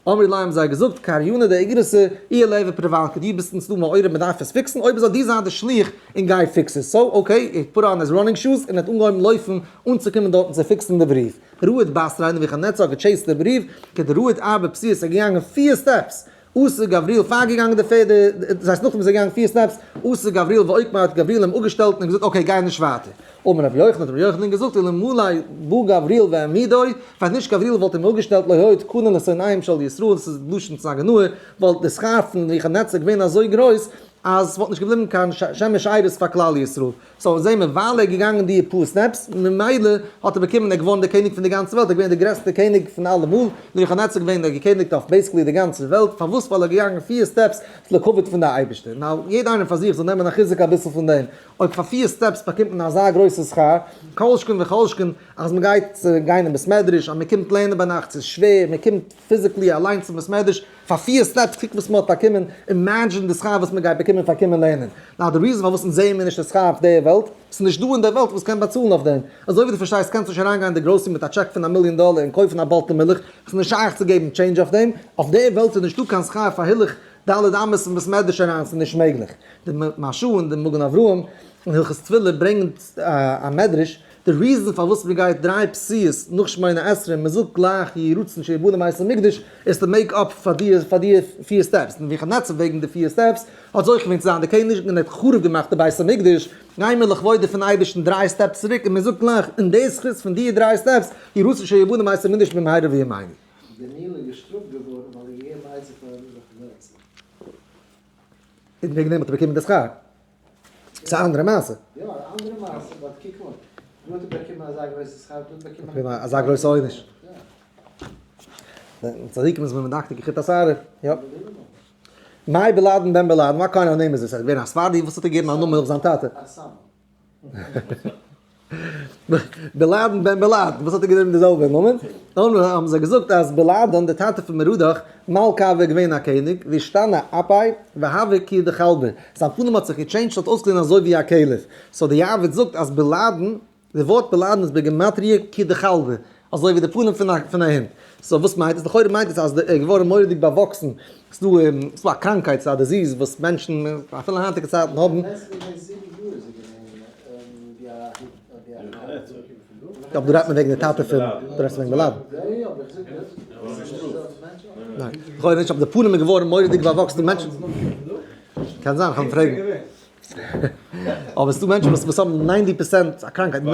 אמרי ליה האבן זיי געזאגט קריינא דאיגרתא איהו ליהוי פרבלכא, דו ביסט אונז דא מעורר מען דארף עס fix ן, אויב אזוי דו זיי די שליח און גיי fix עס. so okay, he put on his running shoes און ער האט אנגעהויבן לויפן אנצוקומען דארטן צו fix ן די בריוו. רהט בתריה נבוכדנצר האט גע chase ט די בריוו, כדרהיט ארבע פסיעות איז ער געגאנגען פיר steps אתא גבריאל פארגעגאנגען די פערד, דאס הייסט נאכדעם איז ער געגאנגען פיר steps, אתא גבריאל ואוקמיה האט גבריאל אים אפגעשטעלט און געזאגט okay גיי נישט ווייטער. אמר רבי יוחנן האט רבי יוחנן געזאגט אלמלי בא גבריאל והעמידו, ווען נישט גבריאל וואלט אים אפגעשטעלט לא היו תקנה לשונאיהם של ישראל, דאס איז לשון סגי נהור, וואלט די שכר פון נבוכדנצר געווען אזוי גרויס אז ס'וואלט נישט געבליבן קיין שמש שארית פאר כלל ישראל. so זעהן מיר ווייל ער איז געגאנגען די פאר steps, ממילא האט ער באקומען, ער איז געווארן דער קעניג פון די גאנצע וועלט, ער איז געווען דער גרעסטער קעניג פון אלע מאל, נבוכדנצר איז געווען דער געקעניגט אויף basically די גאנצע וועלט, פארוואס? ווייל ער איז געגאנגען פיר steps לכבוד פון די אייבערשטער. now יעדער איינער פאר זיך זאל נעמען א חיזוק אביסל פון דעם, אויב פאר פיר steps באקומט מען אזא גרויסע שכר, כל שכן וכל שכן אז מען גייט גיין אין בית מדרש, אז מען קומט לערנען ביינאכט, ס'איז שווער, מען קומט physically אליינס צום בית מדרש, פאר פיר steps קוק וואס מען האט באקומען, imagine די שכר וואס מען גייט באקומען פאר קומען לערנען. now די reason פארוואס אונז זעען מיר נישט די שכר אויף די וועלט, ס'איז נישט דא אין די וועלט וואס קען באצאלן אויף דעם. אזוי ווי דו פארשטייסט קענסטו נישט אריינגיין אין די גראסערי מיט א טשעק פון א מיליאן דאלער און קויפן א באטל מילך, ס'איז נישט שייך צו געבן change אויף דעם. אויף די וועלט איז נישטא קיין שכר פאר הילוך ד' אמות אין בית מדרש אריין, ס'איז נישט מעגליך. די מהרש"א און די מגן אברהם אין הלכות תפילה ברענגן א מדרש די reason פארוואס מען גייט דריי פסיעות נאך שמונה עשרה און מען זאגט גלייך יהי רצון שיבנה בית המקדש איז to make up פאר די פיר steps, און נבוכדנצר וועגן די פיר steps האט זוכה געווען צו זיין די קעניג און ער האט חרוב געמאכט די בית המקדש, גייען מיר לכבודו פון אייבערשטן דריי steps צוריק און מען זאגט גלייך אין די זכות פון די דריי steps יהי רצון שיבנה בית המקדש במהרה בימינו. דניאל איז געשטראפט געווארן ווייל ער געגעבן עצה פאר נבוכדנצר. און וועגן דעם האט ער באקומען די שכר. ס'איז א אנדערע מעשה. יא, א אנדערע מעשה, but קוק אן. דא האט ער באקומען אזא גרויסע שכר, דא האט ער באקומען אזא גרויסע עונש. צדיקים איז מען מדקדק כחוט השערה. יא. מאי בלאדן בן בלאדן, what kind of name is this? ער איז געווען א ספרדי, וואס האט ער געגעבן א נאמען אויף זיין טאטע? בלאדן בן בלאדן, וואס האט ער געגעבן די זעלבע נאמען? דאן האבן זיי געזאגט אז בלאדן, דער טאטע פון מרודך, מלכא איז געווען א קעניג, ואשתני אפיה והוה כי דכלבא, זיין פנים האט זיך געטשעינדזשט האט אויסגעזען אזוי ווי א כלב, so די יעבץ זאגט אז בלאדן, די ווארט בלאדן איז בגימטריא כי דכלבא, אזוי ווי די פנים פון א הונט. so וואס מיינט עס? לכאורה מיינט עס אז ער איז געווארן מורא'דיג באוואקסן, ס'איז דא א קראנקהייט, ס'איז א disease וואס מענטשן אפילו היינטיגע צייטן האבן. אבער דא רעדט מען וועגן די טאטע פון, דו רעדסט וועגן בלאדן. ניין, לכאורה נישט, אבער די פנים איז געווארן מורא'דיג באוואקסן, די מענטשן, קען זיין, כ'וועל אים פרעגן. אבער ס'דא מענטשן וואס האבן 90% א קראנקהייט, 90%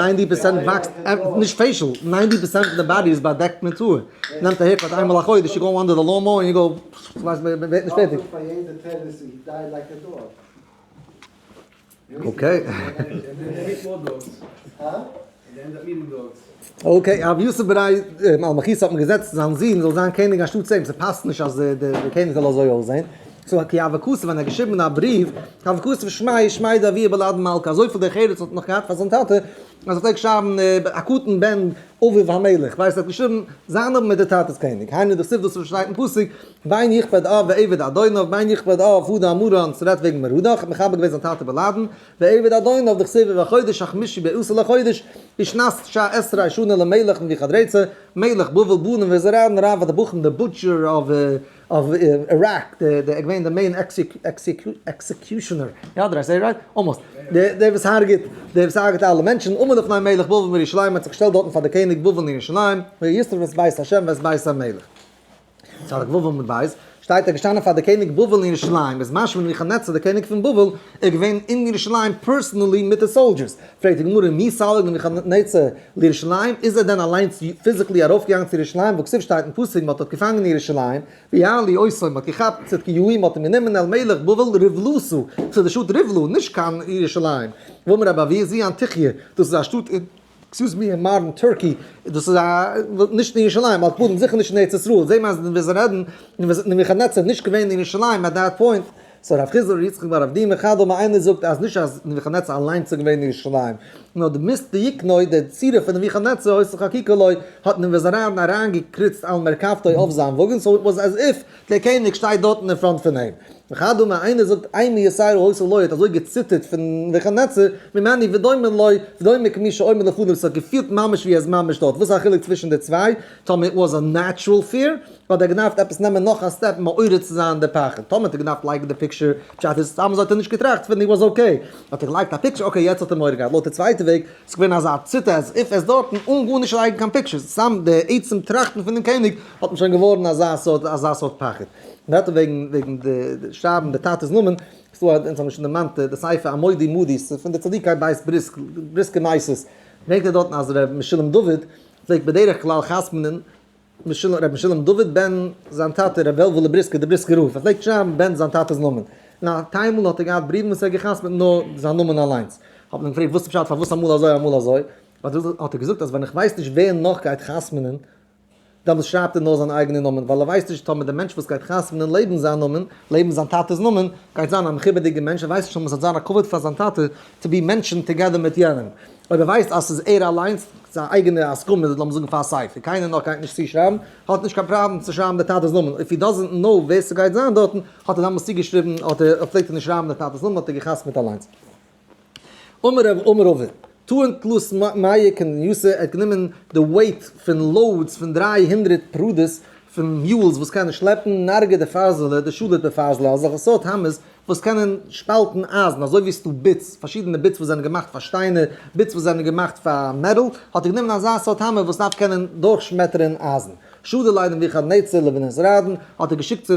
וואקסט, נישט facial, 90% פון די body איז באדעקט מיט האר. נעמט א haircut איינמאל א חודש, you go under the lawn mower און you go, כ'ווייס מ'ווערט נישט פערטיג. Okay. Okay, אב יוסף בריי מלכיס האט מען געזעצט זיין זון זאל זיין קעניג אנשטאט אים, ס'פאסט נישט אז דער קעניג זאל אזוי אויסזען. so כי הוה כתב ווען ער האט געשריבן א בריוו, הוה כתב שמיה שמיה דאבוה בלאדן מלכא, אזויפיל דרך ארץ האט נאך געהאט פאר זיין טאטע, אז ער פלעגט שרייבן הקטן בן אביו המלך, ווייסט ער האט געשריבן זיין נאמען מיט די טאטע'ס קעניג, היינו דכתיב דאס וואס שטייט אין פסוק, בין יכבד אב ועבד אדוניו, בין יכבד אב הא דאמרן, ס'רעדט וועגן מרודך, מחבר געווען זיין טאטע בלאדן, ועבד אדוניו דכתיב ובחודש החמישי בעשור לחודש, בשנת תשע עשרה שנה למלך נבוכדרצר, מלך בבל בא נבוזראדן רב הטבחים the butcher of Iraq, די ער געווען די main executioner, יא did I say right? Almost, דער וואס הרג'ט, דער וואס הרג'ט אלע מענטשן, עמד לפני מלך בבל בירושלים, האט זיך געשטעלט דארטן פאר די קעניג בבל אין ירושלים, וישרף את בית השם ואת בית המלך. צדיק ו' עמוד ב', שטייט ער געשטאנען פאר די קעניג בבל אין ירושלים, איז משמע נבוכדנצר דער קעניג פון בבל איז געווען אין ירושלים personally מיט די soldiers, פרעגט די גמרא מי סליק נבוכדנצר לירושלים, איז ער דען אליינס physically ארויפגעגאנגען צו ירושלים, והכתיב שטייט אין פסוק מ'האט דארט געפאנגען אין ירושלים, ויעלו אותו מ'האט געכאפט צדקיהו מ'האט אים גענומען אל מלך בבל רבלתה, צו די שטאט רבלה, נישט קיין ירושלים, ואמר רבי אבהו זו אנטיוכיא, דאס איז א שטאט אין. Excuse me, אין modern Turkey, דאס איז א, נישט אין ירושלים, על כפרים זיכער נישט אין ארץ ישראל, זעהן מיר אז ווען זיי רעדן, נבוכדנצר איז נישט געווען אין ירושלים at that point, so רב חסדא ר' יצחק בר אבדימי חד אמר איינער זאגט אז נישט אז נבוכדנצר אליינס איז געווען אין ירושלים, נאר די מיסט דיוקנו, די צורה פון נבוכדנצר היתה חקוקה לו, האט נבוזראדן אריינגעקריצט על מרכבתו אויף זיין וואגן, so it was as if דער קעניג שטייט דארטן אין front פון אים. וכדומה, איינער זאגט אימה יתירה היתה לו האט אזוי געציטערט פון נבוכדנצר, ממנו ודומה לו, ודומה כמי שעומד לפניו, ס'האט געפילט ממש ווי ער איז ממש דארט, וואס איז א חילוק צווישן די צוויי? טאמער it was a natural fear, האט ער געדארפט עפעס נעמען נאך א step מעורר צו זיין די פחד, טאמער האט ער געדארפט לייגן די picture, פשט איז סתם אזוי האט ער נישט געטראכט פון he was okay, האט ער געלייגט א picture, okay יעצט האט ער מורא געהאט, לויט די צווייטע וועג, ס'איז געווען אזא ציטער as if ער איז דארטן אן גארנישט לייגן קיין pictures, סתם די עצם טראכטן פון דעם קעניג האט מען שוין געווארן אזא סארט אזא סארט פחד. מען רעדט דא וועגן וועגן די שרייבן די טאטע'ס נאמען, ס'דא א אונז האבן שוין דערמאנט די ספר עמודי מודי, ס'איז פון די צדיקי בית בריסק, בריסקער מעשות, ברענגט ער דארטן אז ר' משולם דוד פלעגט בדרך כלל חתמ'נען ר' משולם דוד בן זיין טאטע ר' וועלוועלע בריסקער די בריסקער רב, ער פלעגט שרייבן בן זיין טאטע'ס נאמען, און טיילמאל האט ער געהאט בריוון וואס ער האט געחתמ'ט נאר זיין נאמען אליינס, האט מען אים געפרעגט וואס איז פשט פארוואס אמאל אזוי אמאל אזוי, האט ער געזאגט אז ווען איך ווייס נישט ווער נאך גייט חתמ'נען, דעמאלס שרייבט ער נאר זיין אייגענע נאמען, ווייל ער ווייסט נישט טאמער דער מענטש וואס גייט חתמ'נען לעבן זיין נאמען, לעבן זיין טאטע'ס נאמען, גייט זיין א מכובד'יגער מענטש, ער ווייסט נישט טאמער ס'וועט זיין א כבוד פאר זיין טאטע to be mentioned together מיט יענעם. אויב ער ווייסט אז ס'איז ער אליינס, זיין אייגענע הסכמה, לאמיר זאגן פאר א ספר, קיינער נאך גייט נישט צושרייבן, האט נישט קיין פראבלעם צו שרייבן די טאטע'ס נאמען, if he doesn't know ווער ס'גייט זיין דארטן, האט ער דאמאלס צוגעשריבן, האט ער, פלעגט ער נישט שרייבן די טאטע'ס נאמען, האט ער געחתמ'ט אליינס. אמר רב אמר רבא, טעון תלת מאה קנייתא, ער האט גענומען די weight פון loads פון 300 פרדות פון mules וואס קענען שלעפן נרגא דפרזלא דשליט בפרזלא, אזעלכע סארט hammers וואס קענען שפאלטן אייזן, אזוי ווי ס'דא bits, פארשידענע bits וואס זענען געמאכט פאר שטיינער, bits וואס זענען געמאכט פאר metal, האט ער גענומען אזא סארט hammer וואס דארף קענען דורכשמעטערן אייזן. שדר ליה לנבוכדנצר לבוזראדן, האט ער געשיקט צו,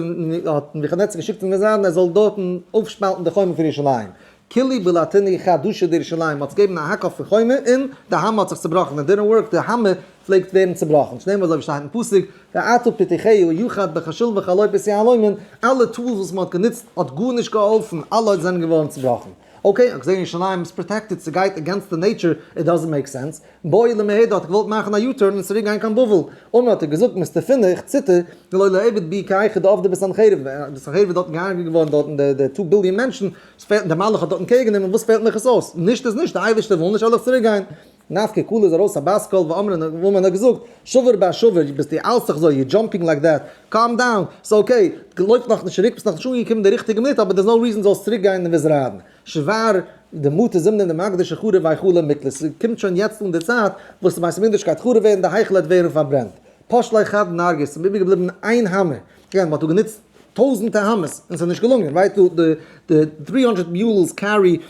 האט נבוכדנצר געשיקט צו נבוזראדן ער זאל דארטן אויפשפאלטן די חומה פון ירושלים. כולהו בלעתינהו חד דשא דירושלים, מ'האט עס געגעבן א האק אויפן חומה און די האמער האט זיך צובראכן, it didn't work, די האמער פלעגט ווערן צובראכן, שנאמר אזוי ווי שטייט אין פסוק, ואתה פתחיה יחד בכשיל וכלופת יהלומים, אלע tools וואס מ'האט גענוצט האט גארנישט געהאלפן, אלע זענען געווארן צובראכן. okay, האט געזען ירושלים איז protected, ס'גייט against די nature, it doesn't make sense. בעי למהדר האט געוואלט מאכן א U-turn און צוריק גיין קיין בבל. אמר האט ער געזאגט מסתפינא איך ציטער, דלא ליעבד בי כהיכא דעבדי בסנחריב, די סנחריב איז דארטן געהארגעט געווארן דארטן די 2 ביליאן מענטשן, עס פעלט די מלאך האט דארטן קעיר גענומען, וואס פעלט מיך עס אויס? נישט איז נישט, די אייבערשטער וויל נישט זאל איך צוריק גיין. נפקא קלא איז ארויס א בת קול ואמרה און האט געזאגט, שבור בשבור, ביסטו אלץ זיך אזוי, you jumping like that, calm down, ס'איז okay, לויף נאכנישט צוריק, ביסט נאכנישט אנגעקומען די ריכטיגע מינוט, אבער there's no reason זאלסט צוריק גיין און וויזריידן. שוואר, די מוטער זימנען די מקדש חרוב והיכלא מקלט, ס'קומט שוין יעצט אן די צייט וואס די בית המקדש גייט חרוב ווערן, די היכל וועט ווערן פארברענט. פש ליה חד נרגא, ס'איז איבערגעבליבן איין האמער, כן, מ'האט דא גענוצט טויזענטער האמערס און ס'איז נישט געלונגען, right, די 300 mules carry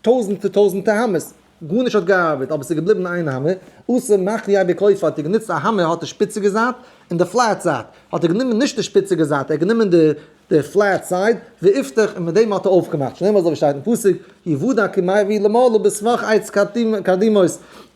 טויזענטער טויזענטער האמערס, גארנישט האט געארבעט, אבער ס'איז געבליבן איין האמער, אתא מחלייה בקופא האט ער גענוצט א האמער האט די שפיציגע זייט און די flat זייט, האט ער גענומען נישט די שפיציגע זייט, ער האט גענומען די די flat side, ואיפתח, און מיט דעם האט ער אויפגעמאכט, שנאמר אזוי ווי שטייט אין פסוק, יוודע כי מביא למעלה בסבך עץ קדמות,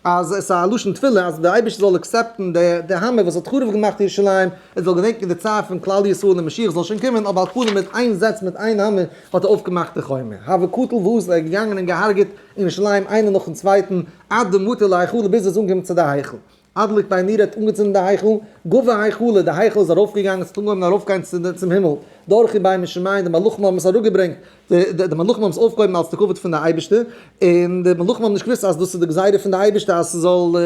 אז עס איז א לשון תפילה אז דער אייבערשטער זאל accept ן די האמער וואס האט חרוב געמאכט ירושלים, ער זאל געדענקען די צער פון כלל ישראל און משיח זאל שוין קומען, אבער על כל פנים מיט איין זעץ מיט איין האמער האט ער אויפגעמאכט די חומה. הוה קטיל ואזיל, ער איז געגאנגען און געהארגעט אין ירושלים איינער נאכן צווייטן, עד דמטא להיכלא ביז ער איז אנגעקומען צו די היכל. אדליק בי נורא האט אנגעצינדן די היכל, גבה היכלא, די היכל איז ארויפגעגאנגען, עס האט אנגעהויבן ארויפגיין צום הימל, דורכי בי משמיא, די מלאכים האבן עס אראפגעברענגט, די מלאכים האבן עס אויפגעהויבן אלס די כבוד פון די אייבערשטער, און די מלאכים האבן נישט געוואוסט אז דאס איז די גזירה פון די אייבערשטער אז ס'זאל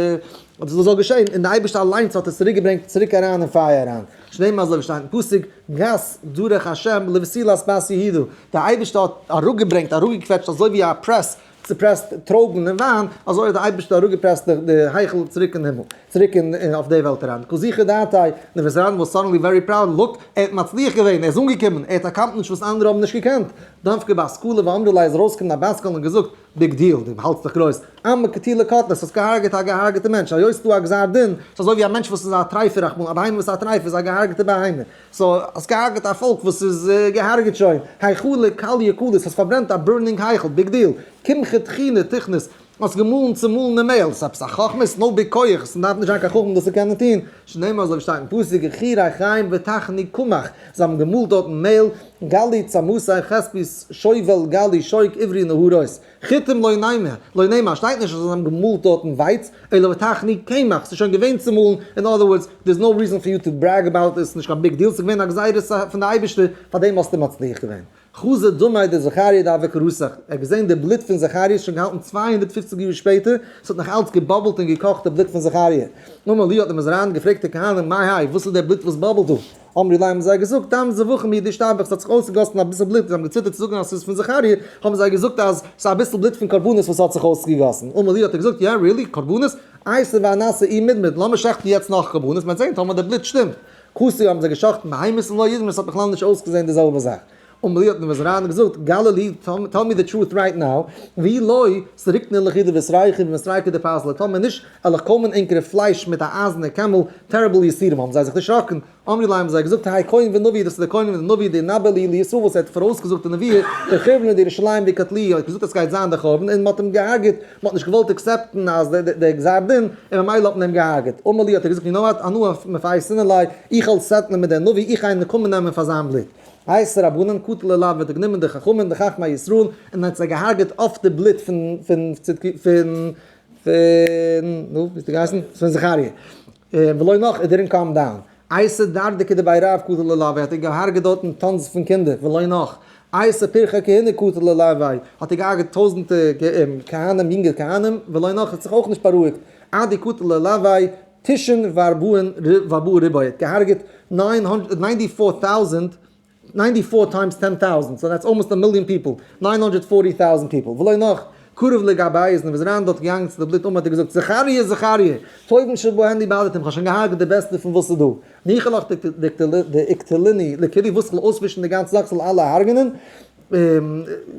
אז דאס זאל געשען, און די אייבערשטער אליינס האט עס צוריקגעברענגט צוריק אריין אין פייער אריין, שנאמר אזוי ווי שטייט אין פסוק, גס דרך השם לבתולת בת יהודה, די אייבערשטער האט אראפגעברענגט, אראפגעקוועטשט אזוי ווי א press צופרעסט טרויבן און וויין, אזוי האט דער אייבערשטער אראפגעפרעסט די היכל צוריק אין הימל, צוריק אין אויף די וועלט אריין. קא זכי דעתיה, נבוזראדן was suddenly very proud, look, ער האט מצליח געווען, ער איז אנגעקומען, ער האט accomplished וואס אנדערע האבן נישט געקענט. נפקא בת קלא ואמרה ליה איז ארויסגעקומען א בת קול און געזאגט, big deal, דו האלטסט דיך גרויס, עמא קטילא קטלת, האסט געהארגעט א געהארגעטע מענטש, היות ס'איז דא א גזר דין, ס'איז אזוי ווי א מענטש וואס איז א טרייפער רחמנא, א בהמה וואס איז א טרייפער איז א געהארגעטע בהמה. so האסט געהארגעט א פאלק וואס איז געהארגעט שוין, היכלא כליא קלית, האסט פארברענט א burning היכל, big deal, קמחא טחינא טחנת, האסט געמאלן צומאלענע מעהל, ס'איז עפעס א חכמה? ס'איז no big כח, ס'דארף נישט זיין קיין חכם דאס צו קענען טון, שנאמר אזוי ווי שטייט אין פסוק גחי ריחיים וטחנו קמח, זיי האבן געמאלט דארטן מעהל, גלי צמתי כספי שובל גלי שוק עברי נהרות. חיטים לא נימא, לא נאמר, שטייט נישט אז זיי האבן געמאלט דארטן ווייץ, אלא וטחנו קמח, ס'איז שוין געווען צומאלן, in other words, there is no reason for you to brag about it, ס'נישט קיין big deal, ס'איז געווען א גזירה פון די אייבערשטער, פארדעם האסטו מצליח געווען. חזא דמיה דזכריה דהוה קא רתח, ער האט געזען די בלוט פון זכריה איז שוין געהאלטן 250 יאר שפעטער, ס'האט נאך אלץ גע bubble ט און געקאכט די בלוט פון זכריה. אמר להו האט נבוזראדן געפרעגט די כהנים, מאי האי, וואס איז דער בלוט וואס bubble ט דא? אמרי ליה האבן זיי געזאגט, דם זבחים הוא דאשתפך, ס'האט זיך אויסגעגאסן אביסל בלוט, זיי האבן געציטערט צו זאגן אז ס'איז פון זכריה, האבן זיי געזאגט אז ס'איז אביסל בלוט פון קרבנות וואס האט זיך אויסגעגאסן. אמר להו האט ער געזאגט, יא really? קרבנות? אייתי ואנתתי מידמד, לאמיר שעכטן יעצט נאך קרבנות, מ'וועט זען טאמער די בלוט שטימט. כסו האבן זיי געשאכטן בהמות און לא אידמי, ס'האט בכלל נישט אויסגעזען די זעלבע זאך. אמר להו האט נבוזראדן געזאגט, גלו לי, tell me the truth right now, ואי לא, סריקנא לכו דבשריכו במסרקא דפרזלא, טאמער נישט, על איך קוימען ענקערע פלייש מיט א אייזענע קעמל, terrible יסורים, האבן זיי זיך דערשראקן, אמרי ליה האבן זיי געזאגט, האי כהן ונביא, דאס איז דער כהן און דער נביא, דאינבא להו לישראל וואס ער האט פאראויסגעזאגט די נביאה, בחורבנא דירושלים וקטלוהו, האט געזאגט אז סגייט זיין דער חורבן, און מ'האט אים געהארגעט, מ'האט נישט געוואלט accept ן אז דער גזר דין, און ממילא האט מען אים געהארגעט. אמר להו האט ער געזאגט, you know what, אנא מפייסנא ליה, איך וועל settle ן מיט דער נביא, איך גיי נקמה נעמען פאר זיין בלוט. אייתי רבנן קטלי עילויה האט ער גענומען די חכמים די חכמי ישראל און האט זיי געהארגעט אויף די בלוט פון פון פון פון נו ווי האט ער געהייסן? פון זכריה. ולא נח it didn't calm down. אייתי דרדקי דבי רב קטלי עילויה האט ער געהארגעט דארטן tons פון קינדער ולא נח. אייתי פרחי כהונה קטלי עילויה האט ער געהארגעט טויזענטע כהנים יונגע כהנים ולא נח האט זיך אויך נישט בארואיגט. עד דקטל עילויה תשעין וארבעין וארבעה ריבוא, ער האט געהארגעט 994 טויזענט, 94 times 10,000, so that's almost a million people, 940,000 people, ולא נח, קרב לגביה איז נבוזראדן דארט געגאנגען צו די בלוט און האט ער געזאגט, זכריה זכריה, טובין שבהן איבדתם, כ'האב שוין געהארגעט די בעסטע פון וואס איז דא, ניחא לך דאיקטלינהו לכולהו, וואס כ'זאל אויסווישן די גאנצע זאך, כ'זאל אלע הרג'נען,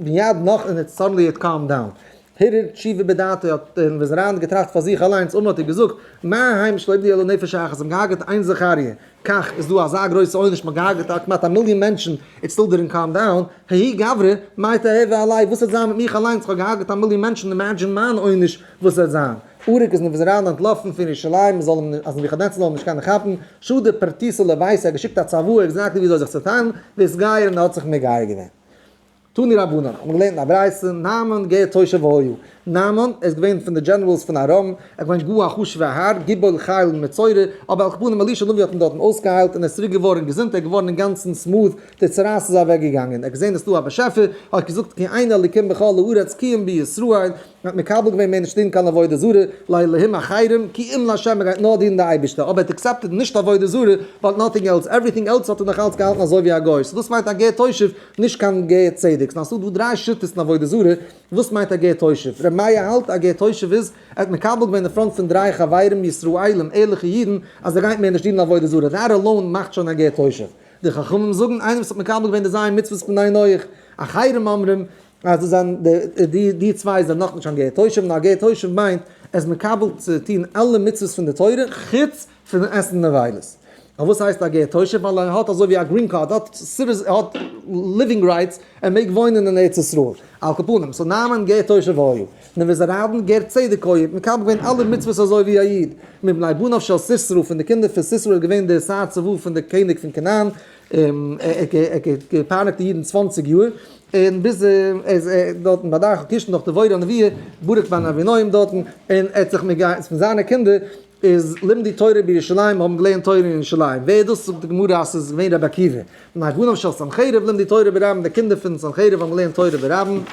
מיד נח און it suddenly it calmed down. הרהר תשובה בדעתו האט דער נבוזראדן געטראכט פאר זיך אליינס אמר האט ער געזאגט, מה הם שלא איבדו אלא נפש אחת, זיי האבן געהארגעט איין זכריה, כך איז דא אזא גרויסע עונש מ'האט געהארגעט כמעט א מיליאן מענטשן, it still didn't calm down, ההוא גברא, מאי תהוי עלי, וואס וועט זיין מיט מיך אליינס, כ'האב געהארגעט א מיליאן מענטשן, imagine מיין עונש וואס וועט זיין. ערק איז נבוזראדן אנטלאפן פון ירושלים, מ'זאל אים, אז נבוכדנצר זאל אים נישט קענען כאפן, שדר פרטיתא לביתיה, ער האט געשיקט א צוואה exactly ווי אזוי זיך צו טיילן, והתגייר און ער האט זיך מגייר געווען. תנו רבנן, האבן געלערנט אין א ברייתא, נעמן גר תושב היה. נעמן איז געווען פון די generals פון ארם, ער איז געווען גאר א חשוב'ער האר, גיבור חיל מצורע, אבער על כל פנים אלישע הנביא האט אים דארטן אויסגעהיילט און ער איז צוריק געווארן געזונט, ער איז געווארן אינגאנצן smooth, די צרעת איז אוועק געגאנגען, ער האט געזען עס איז דא א באשעפער, האט געזאגט כי אין אלוקים בכל הארץ כי אם בישראל, מען האט מקבל געווען מער נישט דינען קיין עבודה זרה, לאלהים אחרים, כי אם לה' מען גייט נאר דינען די אייבערשטער, אבער ער האט accepted נישט עבודה זרה, but nothing else, everything else האט ער נאך אלץ געהאלטן אזוי ווי א גוי, so דאס מיינט א גר תושב, נישט קיין גר צדק, ס'איז דא דריי שיטות אין עבודה זרה, וואס מיינט א גר תושב? ר' מאיר האלט א גר תושב איז, ער האט מקבל געווען אין front פון דריי חברים ישראלים ערליכע אידן אז ער גייט מער נישט דינען עבודה זרה, that alone מאכט שוין א גר תושב. די חכמים זאגן איינער וואס האט מקבל געווען די ז' מצוות בני נח, אחרים אומרים אז דאס זענען די די צוויי זענען נאכנישט קיין גר תושב, נאר א גר תושב מיינט ער איז מקבל צו טון אלע מצוות פון די תורה חוץ פון עסן נבילות. אבער וואס הייסט א גר תושב? ווייל ער האט אזוי ווי א green card, ער האט citizen, ער האט living rights, ער מעג וואוינען אין ארץ ישראל. על כל פנים, so נעמן גר תושב היה. נבוזראדן גר צדק היה, מקבל געווען אלע מצוות אזוי ווי א איד. מבני בניו של סיסרא, פון די קינדער פון סיסרא איז געווען דער שר צבא פון די קעניג פון כנען, ער האט געפייניגט די אידן 20 יאר, און ביז ער איז דארטן ביי דרכו קישון דורך דבורה הנביאה, ברק בן אבינועם דארטן, און ער האט זיך מגייר פון זיינע קינדער, איז לימדו תורה בירושלים האבן געלערנט תורה אין ירושלים, ווער איז דאס? זאגט די גמרא אז ס'איז געווען רבי עקיבא, מבני בניו של סנחריב לימדו תורה ברבים, די קינדער פון סנחריב האבן געלערנט תורה ברבים,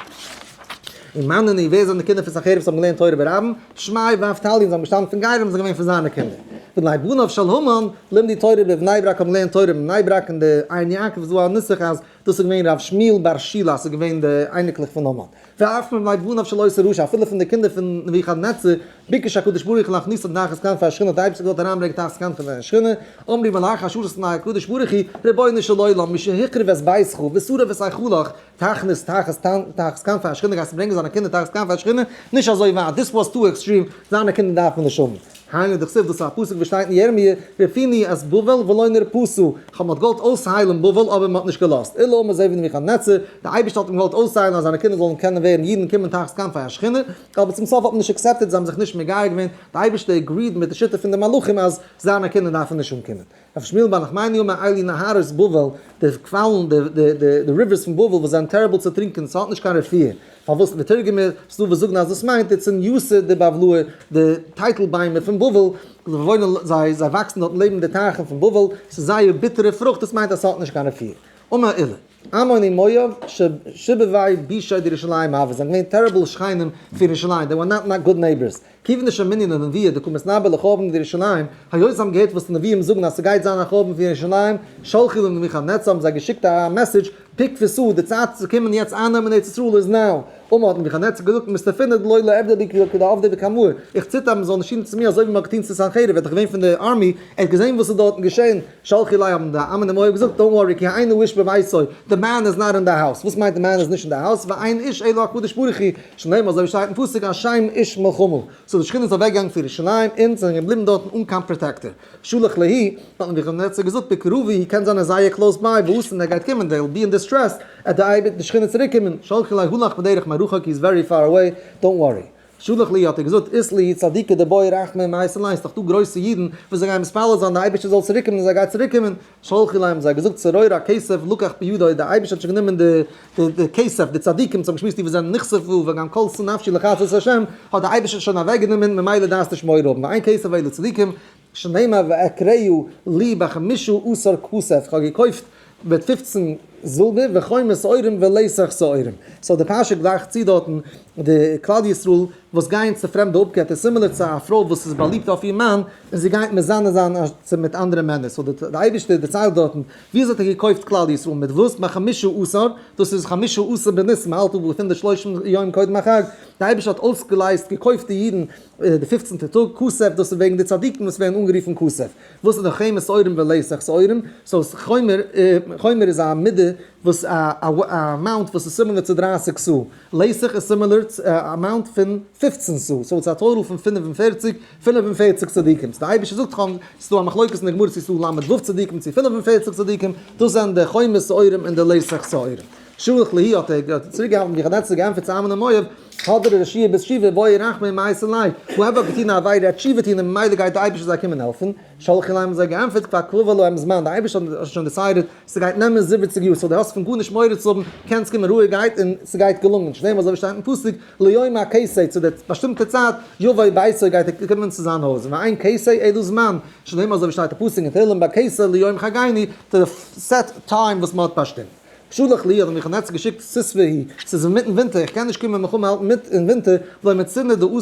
און מאן נינהו, ווער זענען די קינדער פון סנחריב וואס האבן געלערנט תורה ברבים? שמעי' ואבטליון זיי האבן געשטאמט פון גרים זענען געווען פון זיינע קינדער. מבני בניו של המן לימדו תורה בבני ברק האבן געלערנט תורה בבני ברק און די עין יעקב איז דא א נוסח אז דאס איז געווען רב שמואל בר שילת איז געווען די אייניקלעך פון המן. ואף מבני בניו של אותו רשע אפילו פון די קינדער פון נבוכדנצר ביקש הקדוש ברוך הוא להכניסם תחת כנפי השכינה האט די אייבערשטער געוואלט אריינברענגען תחת כנפי השכינה, אמרו מלאכי השרת לפני הקדוש ברוך הוא, רבונו של עולם משהחריב את ביתך ושרף את היכלך תכניס תחת תחת כנפי השכינה גייסטו ברענגען זיינע קינדער תחת כנפי השכינה? נישט אזוי ווייט, this was too extreme, זיינע קינדער דארף מען נישט האבן. היינו דכתיב דאס איז א פסוק וואס שטייט אין ירמי' רפאוני את בבל ולא נרפאו, כ'האב מ'האט געוואלט אויסהיילן בבל אבער מ'האט נישט געלאזט, אלא אמר אזוי ווי נבוכדנצר, די אייבערשטער האט אים געוואלט אויסהיילן אז זיינע קינדער זאלן קענען ווערן אידן קומען תחת כנפי השכינה, אבער צום סוף האט מען נישט accepted, זיי האבן זיך נישט מגייר געווען, די אייבערשטער agreed מיט די שיטה פון די מלאכים אז זיינע קינדער דארפן נישט אנקומען. רב שמואל בר נחמני אמר אלו נהרות בבל, די קוואלן, די rivers פון בבל וואס זענען terrible צו טרינקען, ס'האט נישט קיין רפואה. פארוואס ותרגמא, ס'דא וואס זאגן אז דאס מיינט די צניעותא דבבלאי, די טייטל ביימער פון בבל, וואוינען זיי, זיי וואקסן דארטן לעבן די טייכן פון בבל, ס'איז זייער ביטערע פרוכט, דאס מיינט אז ס'האט נישט קיין רפואה. אמר עולא, עמון ומואב שיבבי בישי דירושלים הוו, זענען געווען terrible שכנים פון ירושלים, they were not not good neighbors. כיוון דשמעינהו לנביאי דקא מתנבאי לחורבן דירושלים, היות זיי האבן געהערט וואס די נביאים זאגן אז ס'גייט זיין א חורבן פון ירושלים, שלחו לנבוכדנצר האבן זיי געשיקט א message, פקפסו, די צייט צו קומען יעצט אייננעמען ארץ ישראל איז now. אמר האט נבוכדנצר געזאגט, מסתפינא דלא ליעבדו לי כדעבדו בקמאי, איך ציטער אז מ'זאל נישט טון צו מיר אזוי ווי מ'האט געטון צו סנחריב, ער האט דאך געווען פון די army, ער האט געזען וואס איז דארטן געשען, שלחו ליה האבן די עמון ומואב געזאגט, don't worry, כי אין האיש בביתו, the man is not in the house, וואס מיינט the man איז נישט אין די house, ואין איש אלא הקדוש ברוך הוא, שנאמר אזוי ווי שטייט אין פסוק השם איש מלחמה, so די שכינה איז אוועק געגאנגען פון ירושלים און זענען געבליבן דארטן אן קיין protector. שלח להו, האט נבוכדנצר געזאגט בקרבי, קען זיין ער איז זייער close by, וואס און ער גייט קומען, they will be in distress, עט די אייבער די שכינה צוריק קומען, שלחו ליה הלך בדרך מרחוק, he is very far away, don't worry. שלח להו האט ער געזאגט אית להו צדיקי דבעו רחמי ומייתי ליה, ס'דאך דא גרויסע אידן וואס זיי גייען מתפלל זיין די אייבערשטער זאל צוריק קומען און זיי גייט צוריק קומען, שלחו ליה האבן זיי געזאגט צרור הכסף לקח בידו, די אייבערשטער האט שוין גענומען די די כסף, די צדיקים וואס האבן געשמועסט די וואס זענען נכספו וגם כלתה נפשי לחצות השם, האט די אייבערשטער שוין אוועק גענומען ממילא דארפסט נישט מורא האבן, ואין כסף אלא צדיקים, שנאמר ואקרהו לי בחמשה עשר כסף, כ'האב געקויפט מיט 15 זילבער וחומר שעורים ולסך שעורים. so די פרשה גלייכט צו דארטן די כלל ישראל וואס גייען צו פרעמדע אפגעטער, similar צו א פרוי וואס איז באליבט אויף איר מאן און זי גייט מזנה זיין מיט אנדערע מענער. so די אייבערשטער דערציילט דארטן ווי אזוי האט ער געקויפט כלל ישראל מיט וואס? בחמשה עשר, דאס איז חמשה עשר בניסן, מ'האלט דא פון די שלושים יום קודם החג, די אייבערשטער האט אויסגעלייזט געקויפט די אידן די פופצנטע טאג, כסף, דאס איז וועגן די צדיקים וואס ווערן אנגערופן כסף. וואס איז די חומר שעורים ולסך שעורים? so חומר, חומר איז א מידה וואס א amount וואס איז similar צו 30 סאה, לתך איז similar צו א amount פון 15 סאה, so ס'איז א total פון 45, 45 צדיקים. so די אייבערשטער זאגט כ'האב, ס'איז דא א מחלוקת אין די גמרא צו ס'איז דא ל"ו צדיקים צו 45 צדיקים, דאס זענען די חומת שעורים און די לתך שעורים. שלח להו האט ער צוריקגעהאלטן ווי נבוכדנצר געענטפערט צו עמון און מואב, הדרי רשיעי בתשובה ובעו רחמי ומייתי ליה, whoever האט געטון א עבירה האט תשובה טון און ממילא גייט די אייבערשטער זיי קומען העלפן, שלחו ליה האבן זיי געענטפערט כבר קבע להם זמן, די אייבערשטער האט שוין decided ס'גייט נעמען 70 יאר, so דו האסט פון גארנישט מורא צו האבן, קענסט קומען רואיגערהייט און ס'גייט געלונגען, שנאמר אזוי ווי שטייט אין פסוק, ליום הכסא, צו די באשטימטע צייט, יבוא ביתו גייט ער קומען צו זיין הויז, ואין כסא אלא זמן, שנאמר אזוי ווי שטייט אין פסוק אין תהלים בכסא ליום חגנו, צו די set time וואס מ'האט באשטימט. שלח להו האט נבוכדנצר געשיקט סיתוא הוא, ס'איז אינמיטן ווינטער, איך קען נישט קומען מלחמה האלטן מיט אין ווינטער, ולא מצינא דאתי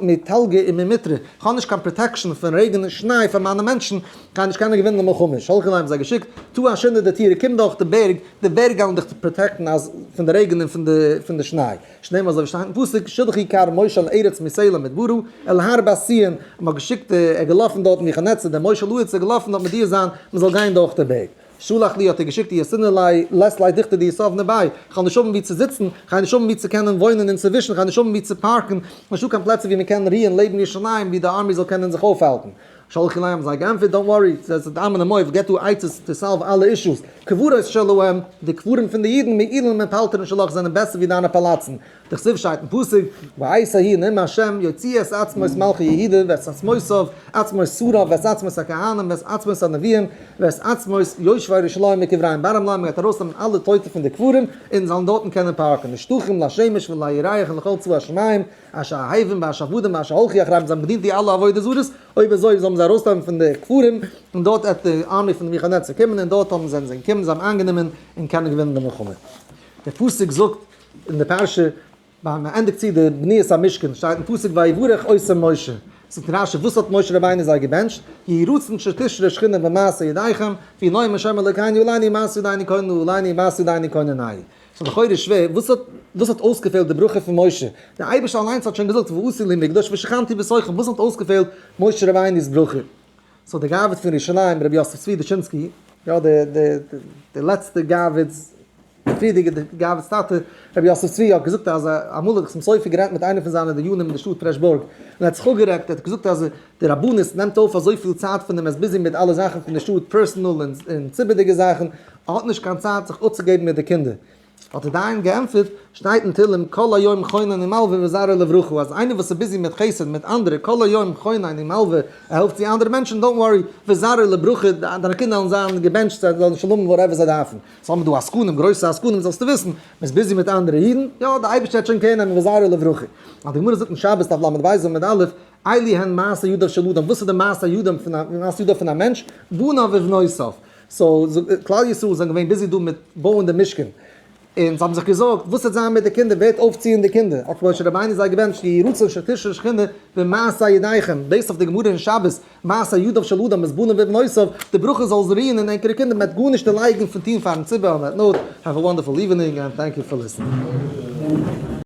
מטלגא וממיטרא, איך האב נישט קיין protection פון רעגן און שניי פאר מיינע מענטשן, גיי נישט קענען געווינען די מלחמה. שלחו ליה האבן זיי געשיקט, תא אשינא דטורא, קום דורך די בערג, די בערג גייען דיך protect ן אז פון די רעגן און פון די שניי. שנאמר אזוי ווי שטייט אין פסוק, שלחו כר משה אל ארץ מסלה מדברה, אל הר בת ציון, מען האט געשיקט, ער איז געלאפן דארטן נבוכדנצר, דער מושל הארץ איז געלאפן דארט מודיע זיין, מען זאל גיין דורך די בערג. שלח להו האט ער געשיקט איתינא לית לי דוכתא דיתבנא ביה, כ'וועל נישט האבן וואו צו זיצן, כ'גיי נישט האבן וואו צו קענען וואוינען אינצווישן, כ'גיי נישט האבן וואו צו פארקן, נישטא קיין פלעצער וואו מען קען רוען לעבן ירושלים וואו די army זאל קענען זיך אויפהאלטן. שלחו ליה האבן זיי געענטפערט, don't worry, ס'איז די עמון ומואב געבט דא עצות to solve אלע issues, קברות שלהם, די קברים פון די אידן, מעילין מפלטרין שלך זענען בעסער ווי דיינע פאלאצן, דכתיב שטייט אין פסוק, בעת ההיא נאם ה' יוציא את עצמות מלכי יהודה ואת עצמותיו, עצמות שריו ואת עצמות הכהנים ואת עצמות הנביאים ואת עצמות יושבי ירושלים מקבריהם, bottom line מ'גייט ארויסנעמען אלע טויטע פון די קברים און זאלן דארטן קענען פארקן, נשתחום לשמש ולירח ולכל צבא השמים, אשר אהבים ואשר עבדים ואשר הלכו אחריהם, זיי האבן געדינט די אלע עבודה זרות, אויב אזוי זאלן זיי ארויסנעמען פון די קברים, און דארט עט די army פון נבוכדנצר קומען, און דארט האבן זיי זענען געקומען, זיי האבן איינגענומען און קענען געווינען די מלחמה. דער פסוק זאגט אין די פרשה, ווען מען ענדיגט צו די בניית המשכן, שטייט אין פסוק ויברך אותם משה, זאגט רשי, וואס האט משה רבינו זיי געבענטשט? יהי רצון שתשרה שכינה במעשה ידיכם, ויהי נועם השם אלוקינו עלינו ומעשה ידינו כוננה עלינו ומעשה ידינו כוננהו. ס'איז לכאורה שווער, וואס האט וואס האט אויסגעפעלט די ברכה פון משה? דער אייבערשטער אליינס האט שוין געזאגט ועשו לי מקדש ושכנתי בתוכם, וואס האט אויסגעפעלט משה רבינו'ס ברכה? so דער גאבד פון ירושלים רבי יוסף צבי דושינסקי, יא די די די לעצטע גאבד'ס, די פריערדיגע גאבד'ס טאטע רבי יוסף צבי האט געזאגט אז אמאל האט זיך צום סופר גערעדט מיט איינער פון זיינע דיינים אין די שטאט פרעשבורג, און ער האט זיך אפגערעדט, ער האט געזאגט אז די רבנות נעמט אויף אזויפיל צייט פון אים, ער איז busy מיט אלע זאכן פון די שטאט, personal און ציבור'דיגע זאכן, ער האט נישט קיין צייט זיך אפצוגעבן מיט די קינדער. האט דער דיין געענטפערט, שטייט אין תהלים כל היום חונן ומלוה וזרעו לברכה, אז איינער וואס איז busy מיט חסד מיט אנדערע, כל היום חונן ומלוה, ער העלפט צו אנדערע מענטשן, don't worry, וזרעו לברכה, דיינע קינדער וועלן זיין געבענטשט, זיי זאלן נישט האבן whatever זיי דארפן. so האבן מיר דא עסקנים, גרויסע עסקנים, זאלסטו וויסן, מען איז busy מיט אנדערע אידן, יא, דער אייבערשטער וועט שוין care נעמען וזרעו לברכה. אז די גמרא זאגט אין שבת דף ל"ב עמוד א', אלו הן מעשה ידיו של אדם, וואס איז די מעשה ידים פון א מעשה ידיו פון א מענטש? בניו ובנותיו. so כלל ישראל זענען געווען busy דא מיט בויען די משכן, און זיי האבן זיך געזארגט וואס וועט זיין מיט די קינדער, ווער וועט אויפציען די קינדער, האט משה רבינו זיי געבענטשט יהי רצון שתשרה שכינה במעשה ידיכם, דאס אויף די גמרא אין שבת, מעשה ידיו של אדם איז בניו ובנותיו, די ברכה זאל רוען אין ענקערע קינדער, מען וועט גארנישט דערלייגן פון טון פארן ציבור, on that note, have a wonderful evening and thank you for listening.